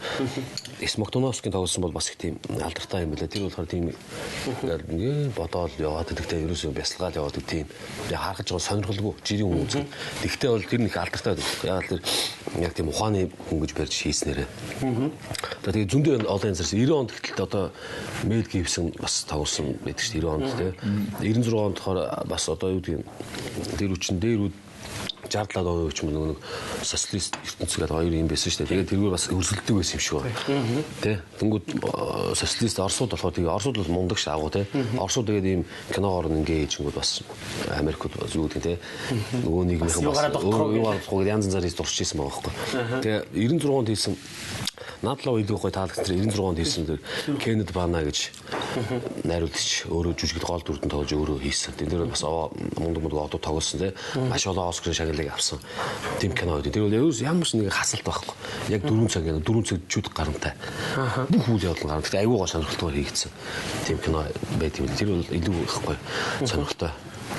Смоктуновскийн тоглосон бол бас их тийм алдартай юм билээ. Тэр болохоор тийм ингээ бодоол яваад гэдэгтэй ерөөсөө бясалгаал яваад гэдэг тийм харахад жоо сонирхолгүй жирийн хүн үзэн. Тэгтээ бол тэр нэг алдартай байдаг. Яг л тэр яг тийм ухааны хүн гэж барьж хийснээрээ. Одоо тэгээ зөндөө олон янзаас 90 онд гэтэл одоо Мел Гибсон бас тоглосон байдаг шүү дээ 90 онд тий. 96 онд болохоор бас одоо юу гэдэг юм тэр үчин дээр үд 67 оны үеч мөн нэг социалист ертөнц гэдэг хоёр юм байсан шүү дээ. Тэгээд тэргээр бас өрсөлддөг байсан юм шиг байна. Тэ. Тэнгүүд социалист Оросууд болохоор тэгээ Оросууд бол мундаг ш агуу тэ. Оросууд тэгээд ийм киногоор ингээ хийжингүүд бас Америкууд бас юу гэдэг тэ. Нөгөө нийгмийнхэн бас юугаар дутхгүй янз янзаар хийж дурсаж ирсэн байгаа байхгүй. Тэгээ 96 онд хийсэн Надлаа илүү гоё таалагдсан 96 онд хийсэн тэр Кеннет Бана гэж найруулагч өөрөө жүжигт гол дүрдэн тоглож өөрөө хийсэн. Тэн дээр бас мундаг мундаг одууд тоглосон тий. Маш олон Оскарын шагналыг авсан. Тийм кино гэдэг. Тэр бол ерөөс ямар ч нэг хасалт байхгүй. Яг 4 цаг 4 цаг жүд гарамтай. Бүх үйл явдал гарамтай. Гэхдээ айгүй гоо сонирхолтойгоор хийгдсэн. Тийм кино байт юм. Тэр бол илүү их гоё сонирхолтой.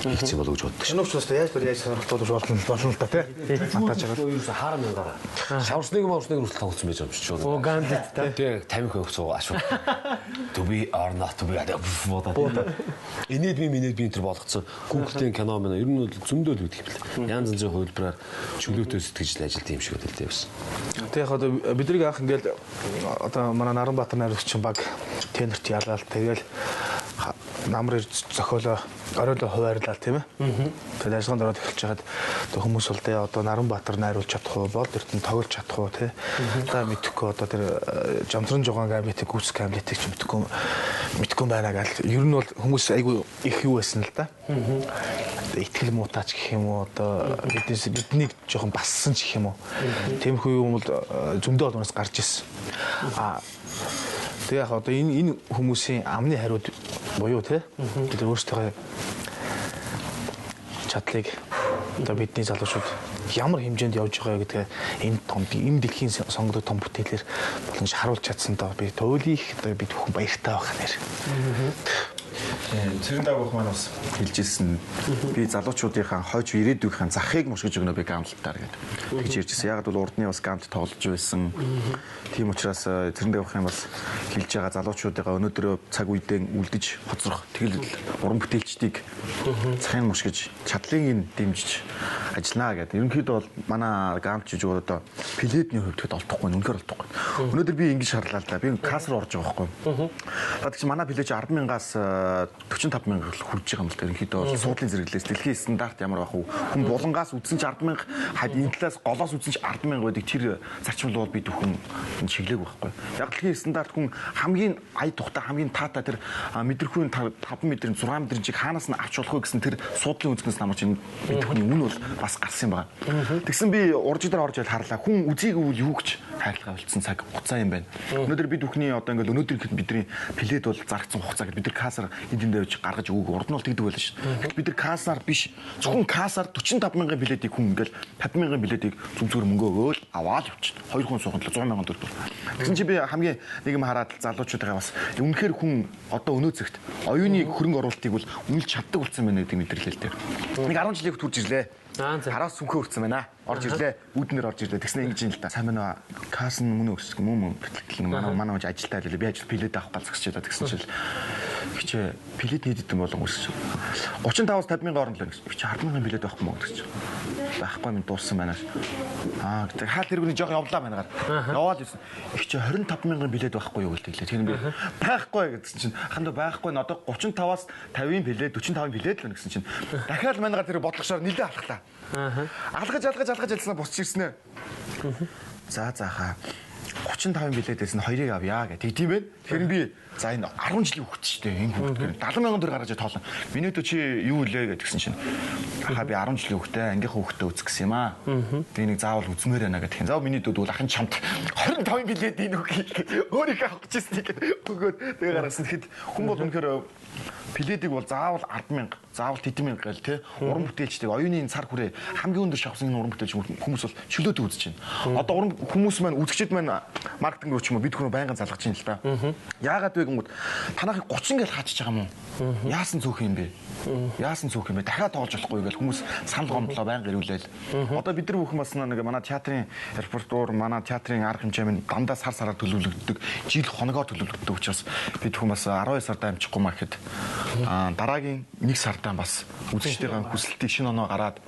хийгдсэн болов уу гэж боддог шин. Киновч бас яаж бүр яаж сонирхолтой болно л да тий. Монтаж байгаа. Ерөөсө хаар мянгаар. Шаварсныг маварсныг хүртэл тоглосон байж байгаа юм чи. Оо Гамлет тий. Тий, тамхи өгч суугаа ашуу. To be or not to be гэдэг бодоод. Инээд би минээд би энэ төр болгоцсон. Google-ийн кино мэн ер нь бол зөндөл өгдөг юм бэл. Янз янзын хувилбараар чөлөөтэй сэтгэж л ажилт юм шиг л дээ бас. Тэг яг одоо бидний анх ингээл одоо манай Наранбаатар найруулагч баг тенорт ялаал тэгэл намар зохиолоо оройлоо хуваарлаа тийм ээ. Тэгэл ажиллагаанд ороод эхэлж байхад одоо хүмүүс бол тэ одоо Наранбаатар найруулж чадах уу, Болд Эрдэнэ тоглож чадах уу тий. Одоо мэдэхгүй одоо тэр Жамтран жугаан Гамлетыг гүйцэх Гамлетыг ч мэдэхгүй байна гал. Ер нь бол хүмүүс айгүй их юу байсан л да. Итгэл муутаач гэх юм уу одоо биднийг жоохон бассан ч гэх юм уу. Тиймэрхүү юм бол зөндөө олноос гарч ирсэн. А тэгээ яг одоо энэ хүмүүсийн амны хариуд буюу тий бид өөрсдийнхөө чадлыг одоо бидний залуучууд ямар хэмжээнд явж байгаа гэдгээ энэ том энэ дэлхийн сонгодог том бүтээлээр боломж харуулж чадсан доо би туйлих одоо бид бүхэн баяртай байх нэр. Цэрэн дагуух маань бас хэлж ирсэн. Би залуучуудынхаа хойч ирээдүйнхээ захыг мушгиж өгнө би гамлтаар гэдэг. Тэгж ярьж ирсэн. Яг бол урдны бас гамт тоглож байсан. Тийм учраас цэрэн дагуухын бас хэлж байгаа залуучуудыгаа өнөөдрөө цаг үедээ үлдэж хоцрох тэгэл уран бүтээлчдийг захыг мушгиж чадлыг нь дэмжиж ажиллана гэдэг. Ерөнхийдөө бол манай гамт жижиг одоо пледний хувьд хэд олдохгүй, үнэхээр олдохгүй. Өнөөдөр би ингэж харлаа л да. Би касс руу орж байгаа байхгүй. Бад чи манай плед 10,000-аас 45,000 хүрж байгаа юм л да. Ерөнхийдөө бол суудлын зэрэглээс дэлхийн стандарт ямар байх вэ? Хүн булангаас үтсэн ч 10,000, хад энэ талаас голоос үтсэн ч 10,000 байдаг тэр зарчим бол бид бүхэн энэ чиглээг байхгүй. Яг дэлхийн стандарт хүн хамгийн ая тухтай хамгийн таатай тэр мэдрэхүйн 5 метрийн 6 метрийн чиг хаанаас нь авч болох вэ гэсэн тэр суудлын үзгнээс намарч энэ бид бүхний үн бол бас гарсан юм байна. Тэгсэн би уржиг дээр орж ил харлаа. Хүн үзийгүй бол юу гэж хайрлага болцсон цаг хугацаа юм байна. Өнөөдөр бид бүхний одоо ингээл өнөөдөр бидний плед бол зарагдсан хугацаа гэд бид нар кассаар энд энд явж гаргаж өгөөг урд нь бол тэгдэг байлаа шүү дээ. Бид нар кассаар биш зөвхөн кассаар 45,000 билетийг хүн ингээл 50,000 билетийг зүг зүгээр мөнгө өгөөл аваад явчихна. Хоёр хүн суухан 100,000 төгрөг. Тэгсэн чи би хамгийн нэг юм хараад залуучуудаа бас үнэхээр хүн одоо өнөө зэгт оюуны хөрөнгө оруулалтыг бол үнэлж чаддаг болсон байна гэдэг мэдрэлээ л дээ. Нэг 10 жилийн хүрч ирлээ. Хараас сүнхээ өртсөн байна. Орж ирлээ. Үүднэр орж ирлээ. Тэгснэ ингэж юм л та. Сайн байна уу? Касс нь мөн үү гэсэн мөн бэлтгэл. Манай хож ажилтаа лээ. Би ажил плед авах гал зогсож байлаа тэгсэн чил. Хичээ плед нийт хэдэн болон өсөж. 35-аас 50,000 орно л гэсэн. Хичээ 10,000 плед байхгүй мөн гэсэн. Байхгүй минь дууссан байна. Аа гэдэг хаал тэргүүний жоох явлаа байна гар. Яваал юусэн. Хичээ 25,000 плед байхгүй юу гэлээ. Тэр би байхгүй гэсэн чинь хандаа байхгүй н одоо 35-аас 50-ын плед 45-ын плед л байна гэсэн чинь. Дахиад манайгаар тэр бодлогошоор нилээ алхлаа. Алгаж алснаа босч ирсэн ээ. За хаа 35-ын билет байсан хоёрыг авъя гэх. Тэг тийм ээ. Тэгэхээр би за энэ 10 жилийн хүүхэд шүү дээ. Энэ хүүхэд гэр 70,000 төгрөг гаргаж тоолно. Миний өдөө чи юу үлээ гэдгсэн чинь. Ахаа би 10 жилийн хүүхдээ ангийнхаа хүүхдээ үзэх гэсэн юм аа. Би нэг заавал үзмээр байна гэх юм. За миний дүүд бол ахын чамд 25-ын билет энэ үгүй. Өөрийнхөө авах гэжсэн гэдэг. Өгөөд тэгээ гаргасан. Тэгэхэд хүн бол үнэхээр пледийг бол заавал 10,000, заавал тэдэн мянга гээл те уран бүтээлчдэг оюуны энэ цар хүрээ хамгийн өндөр шавсан энэ уран бүтээлч хүмүүс бол чөлөөтэй үзэж байна. Одоо уран хүмүүс маань үзэгчд маань маркетинг руу ч юм уу бид хүн байнгын залгаж байна л да. Яагаад вэ гингүүд танахыг 30 гээл хаачиж байгаа юм уу? Яасан цөөх юм бэ? Яасан цөөх юм бэ? Дахиад тоглож болохгүй гээл хүмүүс санал гомдлоо байнга ирүүлээл. Одоо бид нар бүхэн бас нэг манай театрын репертуар, манай театрын арга хэмжээ минь дандаа сар сараар төлөвлөгддөг, жил хоногоор төлөвлөгддөг учраас бид хүн бас 12 сард амжихгүй маа гэхэд дараагийн 1 сардаа бас үзэгчдийн хүсэлтийг шинэ оноо гараад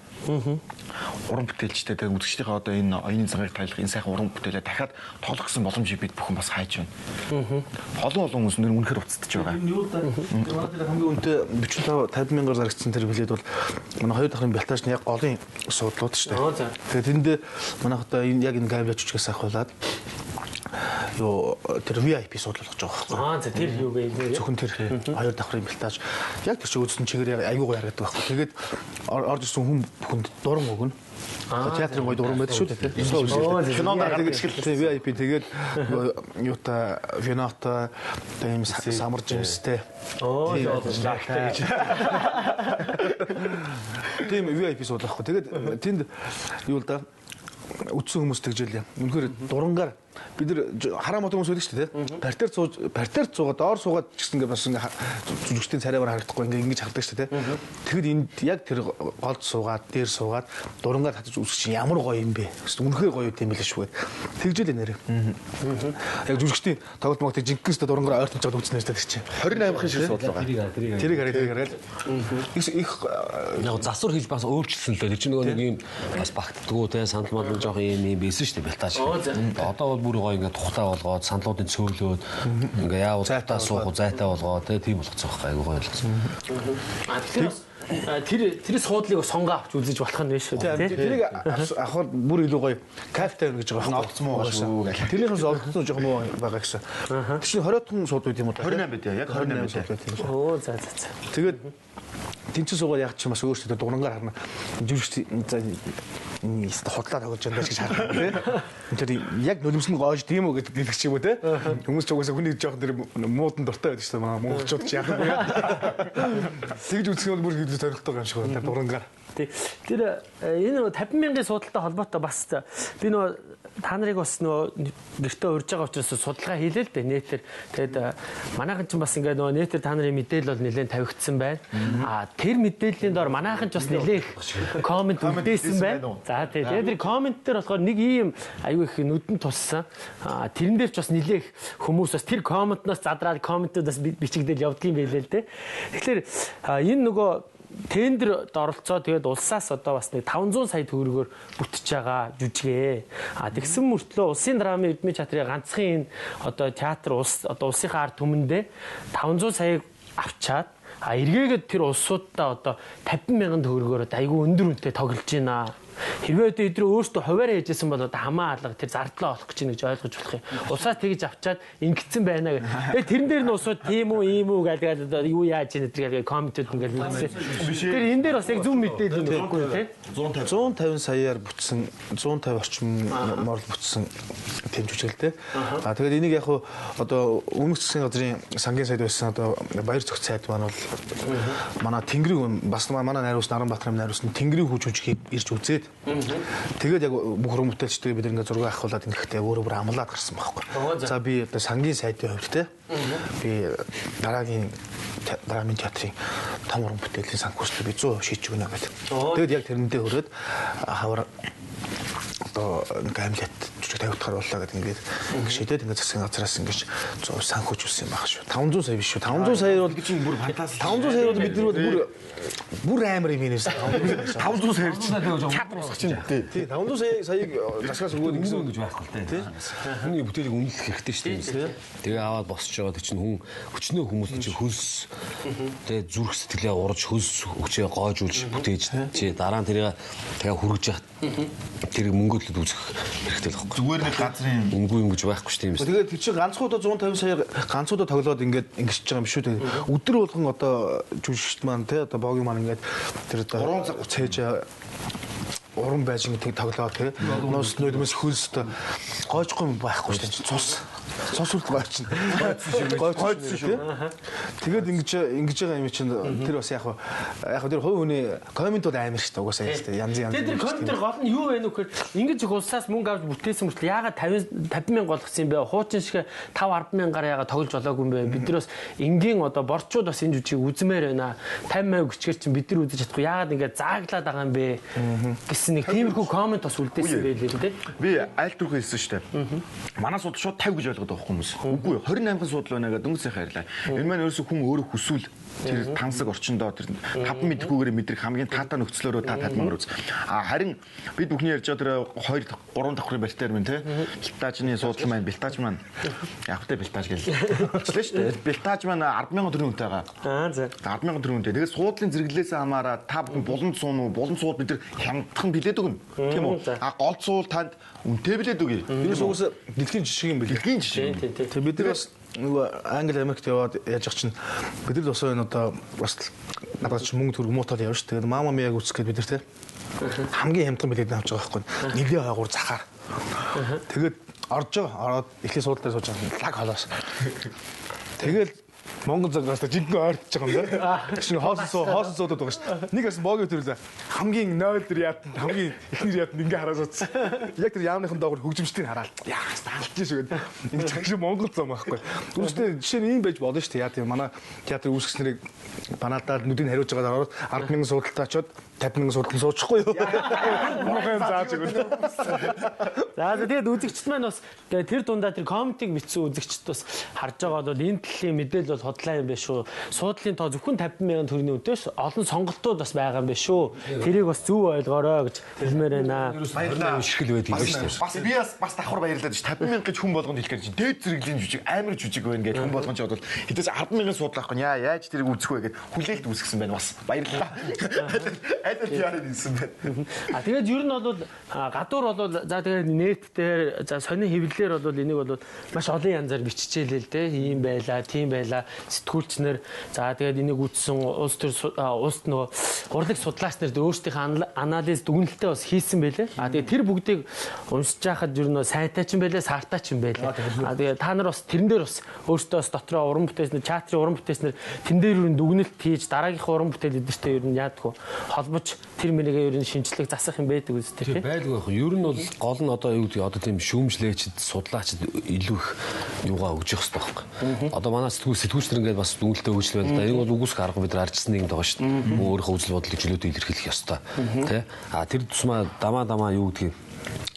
уран бүтээлчтэй тэгээ үзэгчдийнхээ одоо энэ оюуны зангийг таялах энэ сайхан уран бүтээлээ дахиад тоглох гэсэн боломжийг бид бүхэн бас хайж байна. Олон хүмүүс нэр үнэхээр уцтаж байгаа. Энэ юу л да. Манай тэр хамгийн үнэтэй 45 50 мянгаар зарагдсан тэр билет бол манай хоёр дахрын бэлтаж нь яг голын суудлууд шүү дээ. Тэгээд тэнд манай одоо энэ яг энэ гавлаач жүжигээс ахуулаад юу тэр VIP суудлал болгож байгаа байхгүй. Аа за тэр юу вэ? Зөвхөн тэр хоёр давхрын бэлтаж яг тэр шиг үзсэн чигээр аягүй гоё харагддаг байхгүй. Тэгээд орж ирсэн хүн бүхэнд дуран өгнө. Театрын гоё дуран байдаг шүү дээ. Кинонд гардаг шиг л VIP тэгээд юута винота тийм самар жимстэй. Оо лактай гэж. Тийм VIP суудлал байхгүй. Тэгээд тэнд юу л да үтсэн хүмүүс тэгжээлээ. Үнэхээр дурангаар Бид нар хараа мотор хүмүүс байдаг шүү дээ, тий. Партер сууж, партер суугаад, доор суугаад ч гэсэн ингээд бас ингээд жүжигчдийн царайгаар харагдахгүй ингээд ингэж хардаг шүү дээ, тий. Тэгэхэд энд яг тэр голд суугаад, дээр суугаад дурангаар татаж үзэх чинь ямар гоё юм бэ? Үнэхээр гоё юм билээ шүү гэд. Тэгжэл нэрээ. Яг жүжигчдийн тоглолт могтыг жинхэнэ өстө дурангаар ойртон жоод үзнэ шүү дээ тэр чинь. 28-ын шир суудлаа байгаа. Тэрийг хараа, тэрийг хараа. Их Яг засвар хийж бас өөрчилсөн л дээ. Тэр чинь нөгөө нэг юм бас багтдаггүй те сандал мандал жоох юм юм байсан шүү дээ бэлтааж. Одоо бол бүр гоё ингээд тухтай болгоод сандлуудын цөөлөөд ингээ яавал зайтай суух уу зайтай болгоод те тийм болгоцсон байхгүй айгуу гоё болгоцсон. А тэгэхээр бас тэр суудлыг сонгоо авч үзэж болох нь биш үү те. Тэрийг авахар бүр илүү гоё кайфтай байна гэж байгаа юм. Олдсон муу байгаа шүү гэл. Тэрнийхээс олдсон жоохон муу байгаа гэсэн. Тэр чинь 20 сууд байт юм уу? 28 байт яг 28 байт. Оо за за за. Тэгээд тэнцэн суугаад яг чи бас өөрсдөө дурангаар харна. Жүжигч за энэ худлаа тоглож байна гэж харна тий. Тэр яг нулимс нь гоож тийм үү гэдэг ч юм уу тий. Хүмүүс ч угаасаа хүний жоохон тэр муудан дуртай байдаг шүү дээ. Манай монголчууд ч яах вэ? Тэгж үзэх нь бол бүр илүү сонирхолтой юм шиг байна дурангаар. Тий. Тэр энэ 50 мянган судалтай холбоотой бас би нөгөө та нарыг бас нөгөө гэртээ урьж байгаа учраас судалгаа хийлээ л дээ нэтэр. Тэгээд манайхан ч бас ингээд нөгөө нэтэр та нарын мэдээлэл бол нэлээд тавигдсан байна. А тэр мэдээллийн доор манайхан ч бас нэлээд их коммент үлдээсэн байна. За тий. Тэгээд тэр коммент дээр болохоор нэг ийм аюу их нүдэн туссан. А тэрэн дээр ч бас нэлээд их хүмүүс бас тэр комментноос задраад комментууд бас бичигдэл явдгийн байлээ л дээ. Тэгэхээр энэ нөгөө тендерд оролцоо тэгээд улсаас одоо бас нэг 500 сая төгрөгөөр бүтэж байгаа жүжигээ. А тэгсэн мөртлөө улсын драмын эрдмийн театрын ганцхан энэ одоо театр улс одоо улсынхаа ард түмэндээ 500 саяыг авчаад а эргээгээд тэр улсуудаа одоо 50 мянган төгрөгөөр одоо айгүй өндөр үнэтэй тоглож байна. Хэрвээ одоо эдгээр өөрсдөө хуваараа хийжсэн бол одоо хамаа алга тэр зардлаа олох гэж байна гэж ойлгож болох юм. Улсаас тэгж авчаад ингэсэн байна гэх. Тэгээ тэрэн дээр нь улсууд тийм үү, ийм үү гэдэг одоо юу яаж ийн гэдэг комментүүд ингээл мэдсэн. Тэр энэ дээр бас яг зөв мэдээлэл юм байхгүй тий. 150 саяар бүтсэн 150 орчим морл бүтсэн тийм жүжиглээ. А тэгээд энийг яг хуу одоо өмнөх засгийн газрын сангийн сайд байсан одоо Баяр зөгц сайд маань бол манай Тэнгэрийн бас манай найруулсан Наранбаатарын найруулсан Тэнгэрийн хүү жүжигийг ирж үзээд тэгээд яг бүх уран бүтээлчдээ бид ингээд зураг авахуулаад ингэхдээ өөрөө бүр амлаад гарсан байхгүй. За би одоо сангийн сайдын хувьд те би дараагийн драмын театрын том уран бүтээлийн санхүүжлийг би 100% шийдэж өгнө гэдэг. Тэгээд яг тэрнтэй өрөөд хавар одоо нэг амлиат жүжиг тавигдахаар боллоо гэдэг ингээд шийдээд ингээд засгийн газраас ингээд 100% санхүүжүүлсэн юм байна шүү. 500 сая биш шүү. 500 сая бол чинь бүр фантаст. 500 сая бол бид нар бол бүр амар юм хийнээс 500 сая чинь театр босгох чинь тий. Тий 500 сая саяыг засгаас өгөөд Ингэсэн гэж байхгүй л те. Хүний бүтээлийг үнэлэх хэрэгтэй шүү дээ. Тэгээ аваад босч байгаа тэр чинь хүн өчнөө хүмүүс чинь хөлс тэгээ зүрх сэтгэлээ урж хөлс өчөө гоожуулж бүтээж чи дараа нь тэрийг тэгээ хүргэж яхад тэр мөнгөдлөд үзэх хэрэгтэй л байхгүй. Зүгээр нэг газрын Үнгүй юм гэж байхгүй шүү дээ юм. Тэгээд тэр чинь ганцхан удаа 150 сая ганцхан удаа тоглоод ингээд ингэсэж байгаа юм шүү дээ. Өдөр болгон одоо жүжигчд маань те одоо богийн маань ингээд тэр одоо 3 цаг цээж уран байж ингээд тэг тоглоо те. Нуус нүдмэс хөлс одоо гоожгүй юм байхгүй шүү дээ. Цус. Цус үл гоочно. Гоочсон шүү. Тэгээд ингэж байгаа юм чинь тэр бас яг тэр хувь хүний коммент бол амар шүү дээ. Угаасаа шүү дээ. Янз янз. Тэгээд тэр комментэр гол нь юу вэ нөхөр ингэж их улсаас мөнгө авч бүтээсэн мөртлөө яагаад 50 мянга болгосон юм бэ? Хуучин шиг 5 10 мянгаар яагаад тоглож болоогүй юм бэ? Бид нар бас энгийн одоо борчууд бас энэ жүжиг үзмээр байна. 50 мянга өчгөр чинь бид нар үзэж чадахгүй яагаад ингэж зааглаад байгаа юм бэ гэсэн нэг тиймэрхүү коммент бас үлдээсэн байлээ л дээ. Би айл түрхээ хэлсэн шүү дээ. Манай судал шууд 50 гэж ойлгоод байгаа хүмүүс. Үгүй 28-хан судал байна гэдэг дөнгөж сайхан ярьлаа. Энэ маань ерөөсөө хүн өөрөө хүсвэл тэр тансаг орчиндоо тэр 5 мэдхүүгээр мэдрэх хамгийн таатай нөхцлөөрөө та 50 мянгаар үз. А харин бид бүхний ярьж байгаа тэр 2 3 давхрын барьтаар мэн те. Бэлтаажны судал маань бэлтааж маань яг хөтэ бэлтааж гэл. Хэлчихлээ шүү дээ. Бэлтааж маань 10,000 төгрөгийн үнэтэй байгаа. Аа за. 10,000 төгрөг үнэтэй. Тэгээд суудлын зэрэглээс хамаараа та бүхэн буланд суун уу? Буланд сууд бид нар хямдхан билет өгнө. Тийм үү? А гол суул танд үнэтэй билет өгье. Тэрээс угаасаа дэлхийн жишг юм билээ. Дэлхийн жишээ. Тий, тий, тий. Тэр бид нар бас нөгөө Англи Америкт яваад яаж ах чинь бид нар бас энэ одоо бас надад ч мөнгө төгрөг муутаад явна шүү. Тэгээд мама мияг үзэх гээд бид нар те хамгийн хямдхан билет авч байгаа байхгүй. Нилээ хойгуур захаар. Тэгээд орж байгаа. Ороод эхлээ суудлаар сууж байгаа. Лаг холоос. Тэгэл Монгол зам гарч жинхэнэ ойртож байгаа юм да. Тэгшин хоосон суудад байгаа шүү дээ. Нэг бас богийн төрөл хамгийн 0 дэр яатанд хамгийн эхнэр яатанд ингээ хараа суудсан. Яг тэр яамныхан доогор хөгжимчдийг хараал. Яах таалж шүү гэдэг. Энэ чагш Монгол зам байхгүй. Үүнтэй жишээ нь ийм байж болно шүү дээ. Яа тийм манай театрын үүсгэснэрийг банаадаар нүдийг хариуж байгаа ороод 10,000 судалтай очиод 50,000 судалсан суучихгүй юу? Муухай юм зааж өгнө. За тэгээд үзэгчд маань бас тэр дундаа тэр комментиг бичсэн үзэгчд бас харж байгаа бол энэ төрлийн мэдээлэл бол худлаа юм биш үү? Суудлын тоо зөвхөн 50,000 төгрөгийн үнэтэйс олон сонголтууд бас байгаа юм биш үү? Тэрийг бас зөв ойлгоорой гэж хэлмээр байна. Баярлалаа. Ширхэл байдаг юм шүү дээ. Бас би бас давхар баярлаад ш 50,000 гэж хүн болгонд хэлэх гэж дээд зэрэглэлийн жүжиг амар жүжиг байна гэж хүн болгон ч бодвол хэдээс 10,000 суудлаа байхгүй яа яаж тэрийг үзэх вэ гэд хүлээлт үүсгэсэн байна бас. Баярлалаа. Аль аль яарыг хэлсэн байна. А тэгээд ер нь бол гадуур бол за тэгээд нет дээр за сонин хэвлэлээр бол энийг бол маш олон янзаар биччихээлээ л дээ. Ийм байла, тийм байла сэтгүүлчнэр за тэгээд энийг үзсэн улс төр улс нөгөө урлаг судлаач нар өөрсдийнхээ анализ дүгнэлтээ бас хийсэн байлээ. А тэгээд тэр бүгдийг уншиж байхад ер нь сайтай ч юм байлээ, саартай ч юм байлээ. А тэгээд та нар бас тэрэн дээр бас өөртөө бас дотроо уран бүтээснэр, театрын уран бүтээснэр тэн дээр ер нь дүгнэлт хийж дараагийнхаа уран бүтээл эдэртэй ер нь яадгүй холбож тэр мэрийгээ ер нь шинжлэх засах юм байдаг үстэй тийм байлгүй яг. Ер нь бол гол нь одоо юу гэдэг одоо тийм шүүмжлээчд судлаачд илүү их юугаа өгж явах хэрэгтэй байхгүй. Одоо манай сэтгүүлчдэр ингээд бас дүгнэлтээ өгч л байна л да. Энэ бол үгүйсэх арга бид нар арчсан нэг юм байгаа шүү дээ. Мөн өөрийнхөө үзэл бодлыг чөлөөтэй илэрхийлэх ёстой. Тэ? А тэр тусмаа дамаа юу гэдгийг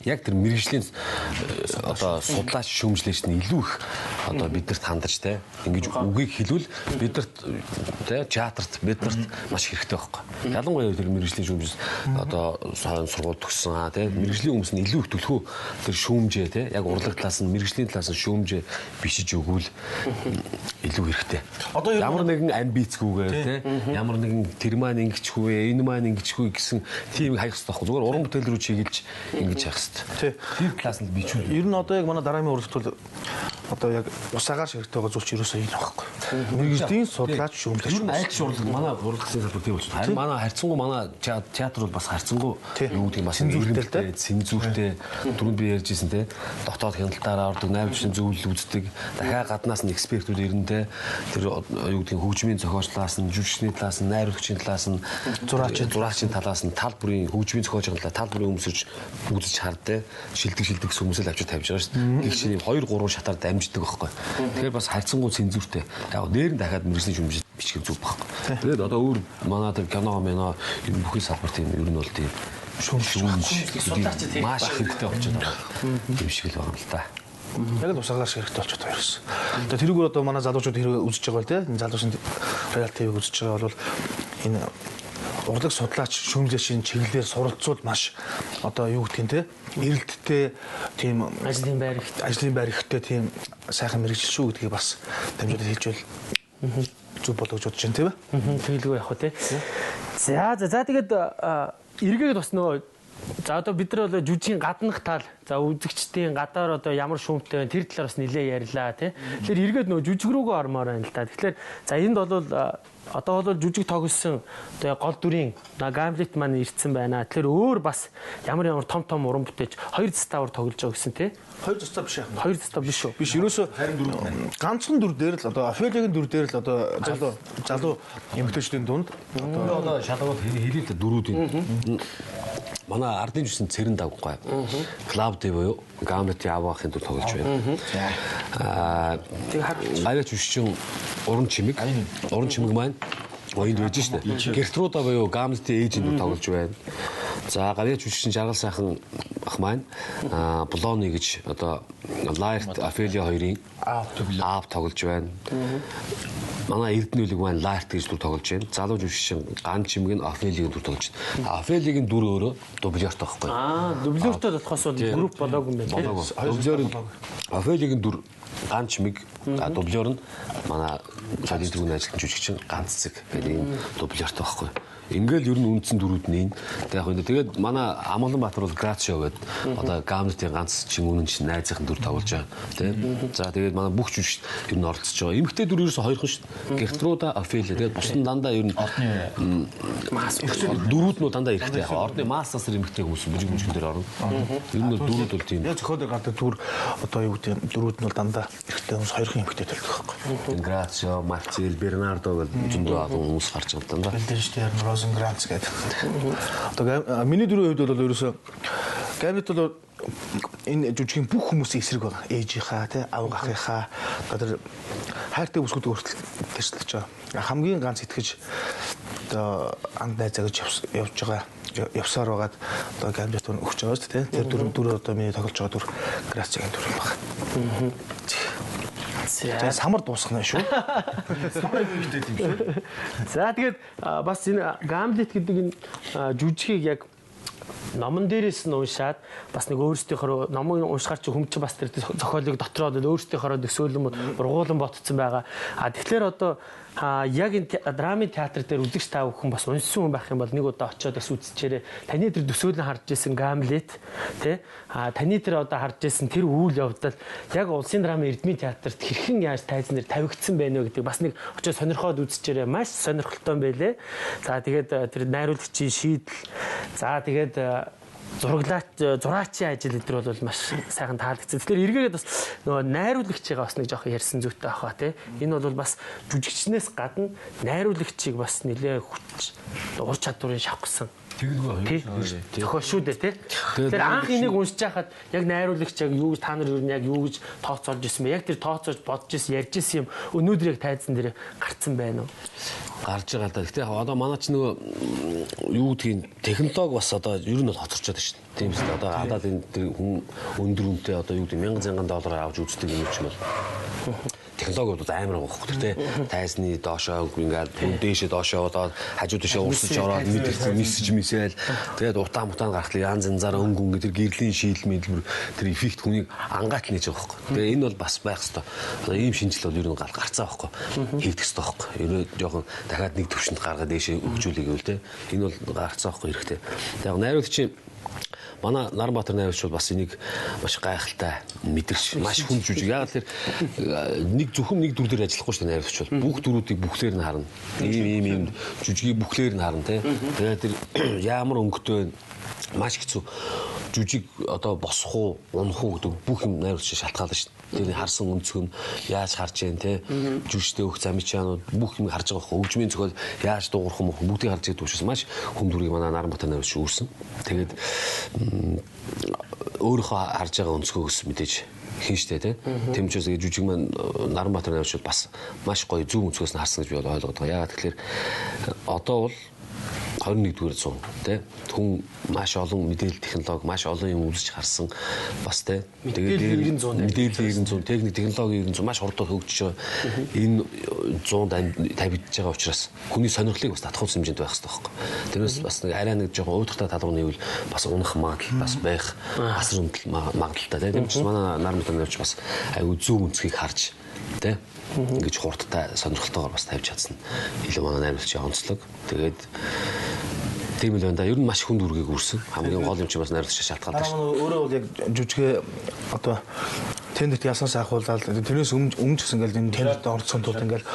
яг тэр мэрэгжлийн одоо судлаач шүүмжлээч нь илүү их одоо бидэрт хандаж те ингэж үгийг хэлвэл бидэрт те театрт бидэрт маш хэрэгтэй байхгүй. Ялангуяа тэр мэрэгжлийн шүүмжлэл одоо сайн сургууль төгссөн те мэрэгжлийн хүмүүс нь илүү их төлхөө тэр шүүмжээ те яг урлаг талаас нь мэрэгжлийн талаас нь шүүмжээ бичиж өгвөл илүү хэрэгтэй. Одоо ямар нэгэн амбицгүйгээр те ямар нэгэн тэр маань ингэчгүй энэ маань ингэчгүй гэсэн тийм хаях хэрэгтэй байхгүй. Зүгээр уран бүтээл рүү чиглэж ингэж хаях хэрэгтэй. Тэр талаас нь бичүүл. Ер нь одоо яг манай дараагийн урлагт бол одоо яг усаагаар ширхтэй байгаа зүйл чи ерөөсөө энэ байхгүй. Мэргэжлийн судлаач шүүмжлэгч. Ер нь аль ч урлаг манай урлагийн салбар тийм болчихсон. Харин манай харьцангуй манай театр бол бас харьцангуй юу гэдэг бас сэнзүртэй, сэнзүртэй. Түрүүнд би ярьж ирсэн те. Дотоод хяналтаараа ордог, найруулагчийн зөвлөл үздэг. Дахиад гаднаас нь экспертүүд ирнэ те. Тэр юу гэдэг хөгжмийн зохиолчлаас нь, жүжигчний талаас нь, найруулагчийн талаас нь, зураачийн талаас нь, тал бүрийн хөгжмийн зохиолчийн талаас тал бүрийн хүмүүс ирж үзэж хар те. Шилдэг гэсэн хүмүүсэл авчир тавьж байгаа шүү дээ. Гэх чинь 2 3 шатаар дамждаг байхгүй. Тэгэхээр бас харьцангуй цензуртэй. Яг нэр нь дахиад мэргэжлийн шүүмжил бичих зүг байхгүй. Тэгээд одоо өөр манай тэр кино мино юм бүхий салбар тийм ер нь бол тийм шүүмж маш хэрэгтэй болчиход байгаа юм шиг л байгаа юм л та. Яг л усаагаар хэрэгтэй болчиход байгаа юм. Одоо тэрүүгээр одоо манай залуучууд хэрэг үзэж байгаа бол тийм залуусын Royal TV-г үзэж байгаа бол энэ урлаг судлаач шүүмжлээчийн чиглэлээр суралцвал маш одоо юу гэдгийг те эрэлттэй тийм ажлын байр ихтэй ажлын байр ихтэй тийм сайхан мэргэжил шүү гэдгийг бас дамжуулаад хэлжвэл зөв болоо гэж бодож байна тийм ээ. Тэгэлгүй явах уу те. За за тэгээд эргээд бас нөгөө за одоо бид нар бол жүжигийн гаднах тал за үзэгчдийн гадаар одоо ямар шүүмтэй байна тэр талаар бас нэлээ ярьлаа тий. Тэгэхээр эргээд нөгөө жүжиг рүүгээ ормоор байна л да. Тэгэхээр за энд бол одоо бол жүжиг тоглосон одоо гол дүрийн Гамлет маань ирсэн байна. Тэгэхээр өөр бас ямар ямар том том уран бүтээч 2 заставаар тоглож байгаа гэсэн тий. 2 застав биш яах вэ? 2 застав биш үү? Биш ерөөсөө ганцхан дүр дээр л одоо Офелиагийн дүр дээр л одоо залуу эмэгтэйчдийн дунд одоо шалгууд хэлээ л дөрүүдийн манай ардын жисэн цэрэн даггүй. Клауди буюу Гамлетийн аваахын дүр тоглож байна. Аа гавьяач жүжигчин уран чимэг. Уран чимэг маань оюнд байж штэ. Гертруда буюу Гамлетийн ээжийн дүр тоглож байна. За гавьяач жүжигчин Жаргал сайхан ах маань Блони гэж одоо Лаерт Офелия хоёрын аав тоглож байна. Манай Эрдэнэ үлэг маань Лаерт гэж дүр тоглож байна. Залуу жүжигчин Ган чимэг нь Офелиагийн дүр тоглож байна. Офелиагийн дүр өөрөө дублёрт байхгүй. Аа, дублёртой болохоос бол групп болоогүй юм байна тийм. Дублёр нь Офелиагийн дүр Ган чимэг, дублёр нь манай соёлын түүхийн ажилтан жүжигчин Ганц цэг гэдэг ийм дублёрт байхгүй. Ингээл ер нь үндсэн дөрүүд нь энэ. Тэг яг энэ тэгээд манай Амгаланбаатар бол Грацио гэдэг одоо Гамлетийн ганц чин үнэн чин найзынхын дүр тоглож байгаа тийм. За тэгээд манай бүх жүжигч ер нь оролцож байгаа. Эмэгтэй дүр ерөөсө хоёрхан шүү дээ. Гертруда, Офелия. Тэгээд бус нь дандаа ер нь Ордны мас дөрүүд нь дандаа эрэгтэй яг. Ордны массаас эмэгтэй хүмүүс бүжиг бүжгэн дээр орно. Ер нь бол дөрүүд бол тийм. Яг зохиолоор гардаг дүр одоо юу гэдэг дөрүүд нь бол дандаа эрэгтэй хүмүүс хоёрхан эмэгтэй төлдөг байхгүй. Грацио, Марцел, Бернардо гэж зөндөө олон хүмүүс гарч байгаа дандаа. Гильденштерн, Розенгранц гэдэг. Одоо миний дөрвийн хувьд бол ерөөсөө Гамлет бол энэ жүжигийн бүх хүмүүсийн эсрэг байгаа. Ээжийнхаа, тий, авга ахынхаа одоо тэр хайртай бүсгүүд хүртэл тэрсэлж байгаа. Хамгийн ганц итгэж одоо анд найзаа гэж явж байгаа явсаар байгаад одоо Гамлет өгч байгаа шүү дээ, тий. Тэр дүр одоо миний тоглож байгаа дүр Грациагийн дүр юм байна. За самар дуусгана шүү. Самар эмэгтэй тийм шүү. За тэгээд бас энэ Гамлет гэдэг энэ жүжигийг яг номон дээрээс нь уншаад бас нэг өөрсдийнхөө номын уншихаар чи хүм чи бас тэр зохиолыг дотроо өөрсдийнхөө төсөөлөн ургуулan ботцсон байгаа. А тэгэхээр одоо яг энэ драмын театр дээр үзэгч та бүхэн бас уншсан хүн байх юм бол нэг удаа очиод бас үзчихээрэй. Таны тэр төсөөлөн харж исэн Гамлет тий а таны тэр одоо харж исэн тэр үйл явдал яг улсын драмын Эрдмийн театрт хэрхэн яаж тайзан дээр тавигдсан байна вэ гэдэг бас нэг очиод сонирхоод үзчихээрэй. Маш сонирхолтой юм байлээ. За тэгээд тэр найруулагчийн шийдэл за тэгээд зураглаач зураачийн ажил энэ төр бол маш сайхан таалагдсан. Тэгэхээр эргээгээд бас нөгөө найруулагчийгаа бас нэг жоох ярьсан зүйтэй байх ба тий. Энэ бол бас жүжигчнээс гадна найруулагчийг бас нэлээ хүч ур чадварын шавхсан. Тэгэлгүй зохиол шүү дээ тий. Тэгэхээр анх энийг уншиж байхад яг найруулагч яг юу гэж та нар ер нь яг юу гэж тооцоолж ирсэн бэ? Яг тэр тооцоож бодож ирсэн, ярьж ирсэн юм өнөөдөр яг тайзан дээр гарцсан байна уу? Гарч байгаа л да. Гэтэ яг одоо манай ч нөгөө юу гэдгийг технологи бас одоо ер нь бол хоцорчод байна шүү дээ. Тийм үст одоо гадаад энэ тэр хүн өндөр үнэтэй одоо юу гэдэг мянган доллараар авч үздэг юм ч юм бол технологи бол амар гоох тий. Тайзны доошоо ингээд хүн дээшээ доошоо одоо хажуу тийшээ урсаж ороод мэдэрсэн мисэж мисэл тэгээд утаа мутаа гарахлаа янз янзаар өнгө өнгө тэр гэрлийн шийдэл мэдлэр тэр эффект хүнийг ангаатал нээж байгаа байхгүй. Тэгээ энэ бол бас байх хэвээр. Одоо ийм шинжил бол ер нь гарцаа байхгүй. Хийгдэх хэвээр байхгүй. Ер нь жоохон дахиад нэг төвшөнд гаргаад дээшээ хөгжүүлээ гэвэл тий. Энэ бол гарцаа байхгүй хэрэгтэй. Тэгээд найруулагчийн манай Наранбаатар найруулагч бол бас энийг маш гайхалтай мэдэрч маш хүнд жүжиг. Яг л тэр нэг зөвхөн нэг дүр дээр ажиллахгүй шүү дээ найруулагч бол. Бүх дүрүүдийг бүхлээр нь харна. Ийм ийм ийм жүжигийг бүхлээр нь харна тий. Тэгээд тэр ямар өнгөтэй маш хэцүү жүжиг одоо босох уу, унах уу гэдэг бүх юм найруулагч шалтгаална шүү дээ. Тэр харсан өнцөг нь яаж харж जैन те жүжигчтэй өгөх замичаанууд бүх юм харж байгаа хөө хөгжмийн зохиол яаж дуугарах юм бүгдийг харж байгаа учраас маш хүнд дүрийг манай Наранбаатар найруулагч үүрсэн. Тэгээд өөрийнхөө харж байгаа өнцгөөс мэдээж хийн штэ те. Тийм учраас жүжиг маань Наранбаатар найруулагч бас маш гоё зөв өнцгөөс нь харсан гэж би ойлгоод байгаа. Яагаад тэгэхээр одоо бол 21-р зуун тий хүн маш олон мэдээлэл технологи маш олон юм үзэж харсан бас тий тэгээд мэдээллийн 90 зуун техник технологи 90 зуун маш хурдан хөгжиж байгаа энэ зуунд тавигдж байгаа учраас хүний сонирхлыг бас татах хэмжээнд байх хэрэгтэй байхгүй. Тэрнээс бас нэг арай нэг жоохон уйдгартай тал руу нийвэл бас унах магадлал бас байх асар өмдөл магадлалтай тий. Тийм учраас манай Наранбаатар найруулагч бас аюу зөв өнцгийг харж тий ингэж хурдтай сонирхолтойгоор бас тавьж чадсан. Илүү манай найруулагчийн онцлог. Тэгээд тийм л байна да. Ер нь маш хүнд үүргийг үүрсэн. Хамгийн гол юм чи бас найруулагч шалтгаалдаг шүү. Өөрөө бол яг жүжигээ одоо тендерт ясанаас ахуулаад тэрнээс өмнө ч гэсэн ингээл энэ тендерт орцсон тулд ингээл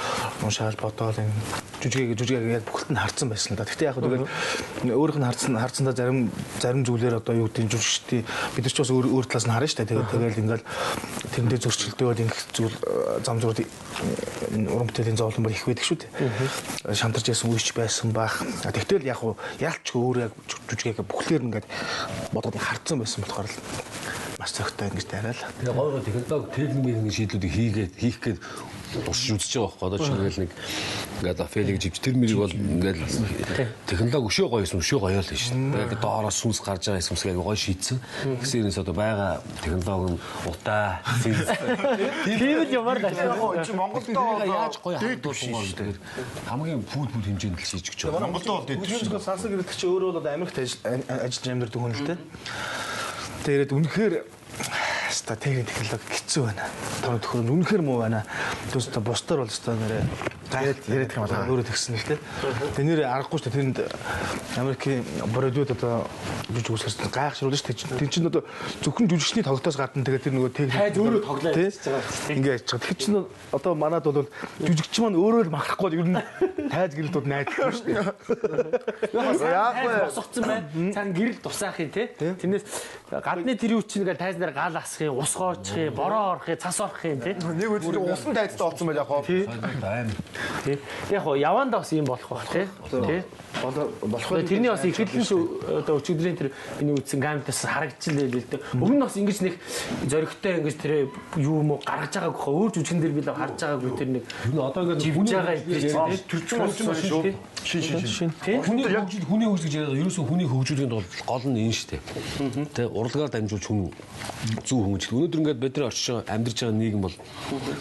уншаал бодоол энэ жүжигээ яг бүхэлд нь харцсан байсан л да. Гэхдээ яг тэгэл өөрийнх нь харцсандаа зарим зүйлээр одоо юу гэдэг жүжигчдийн бид нар ч бас өөр талаас нь харна шүү дээ. Тэгээд тэгэл ингээл тэрэндээ зөрчилдөөл ингэх зүйл зам зурд уран бүтээлийн зовлон бол их байдаг шүү дээ. Шантарч ясан үеч байсан бах. Тэгтэл яг ялчгүй өөр яг жүжигээ бүхлээр ингээд бодоод харцсан байсан болохоор л маш зөгтэй ингэж дайраал. Тэгээ гой гой технологи техникийн шийдлүүдийг хийх гээд туршиж үзэж байгаа байхгүй. Одоо жишээлбэл нэг ингээд Офелиг живч тэр мөрийг бол ингээд технологи өшөө гоё юм өшөө гоё л шүү дээ. Тэгээд доороос сүнс гарч байгаа сүнсийг аягүй гоё шийдсэн. Тэгсэрнээс одоо байгаа технологи нь удаа тийм л ямар даа. Чи Монголд яаж гоё харагдуулсан бол тэгэхээр хамгийн пүүд хэмжээнд л шийдэж гэж байна. Монголд бол дээд түвшин. Сансаг гэдэг чи өөрөө бол Америкт ажиллаж амьдардаг хүн л дээ. Тэгээд үнэхээр Хаста техник технологи хэцүү байна. Тооны төхөөрөмж үнэхээр муу байна. Түүнээс та бусдаар бол өстой нэрээ яриад юм байна. Өөрөө тэгсэн л тий. Тэр нэр аргагүй шүү дээ. Тэрэнд Америкийн Бродвейд одоо жүжиг үзэхээс гайхшруулна шүү дээ. Тэр чинь одоо зөвхөн жүжигчний тоглолтоос гадна тэгээд тэр нөгөө техник тайз өөрөө тоглоо хийж байгаа шүү дээ. Ингээ яаж байгаа. Тэр чинь одоо манад бол жүжигч маань өөрөө л махрахгүй ер нь тайз гэрэлд бол найддаг шүү дээ. Яг босгоцсон байна. Цаана гэрэл тусаах юм тий. Тэрнээс гадны тэр юу чинь ингээл тайз дээр гал асах юм, ус гоочих юм, бороо орох юм, цас орох юм тий. Нэг үйл усан тайзтай болсон байл яг хоо. Тий. Яг хоо явандаа бас юм болох байх тий. Тий. Болох тэрний бас эхлэл нь одоо өчигдрийн тэр миний үзсэн гамтаас харагдчихлээ л дээ. Өмнө нь бас ингэж нэг зоригтой ингэж тэр юу юм уу гаргаж байгаагүй хаа өөр жүжигэн дээр би л харж байгаагүй тэр нэг Ер нь одоо ингээд живж байгаа юм Тэр чинь болсон шүү. Шин шин шин. Хүний хөгжил, хүний хөгжил гэж яриад ерөөсөө хүний хөгжүүлэхийн тулд гол нь энэ шүү дээ. Тэ урлагаар дамжуулж хүн зөв хөгжил. Өнөөдөр ингээд бид нар очиж амьдарч байгаа нийгэм бол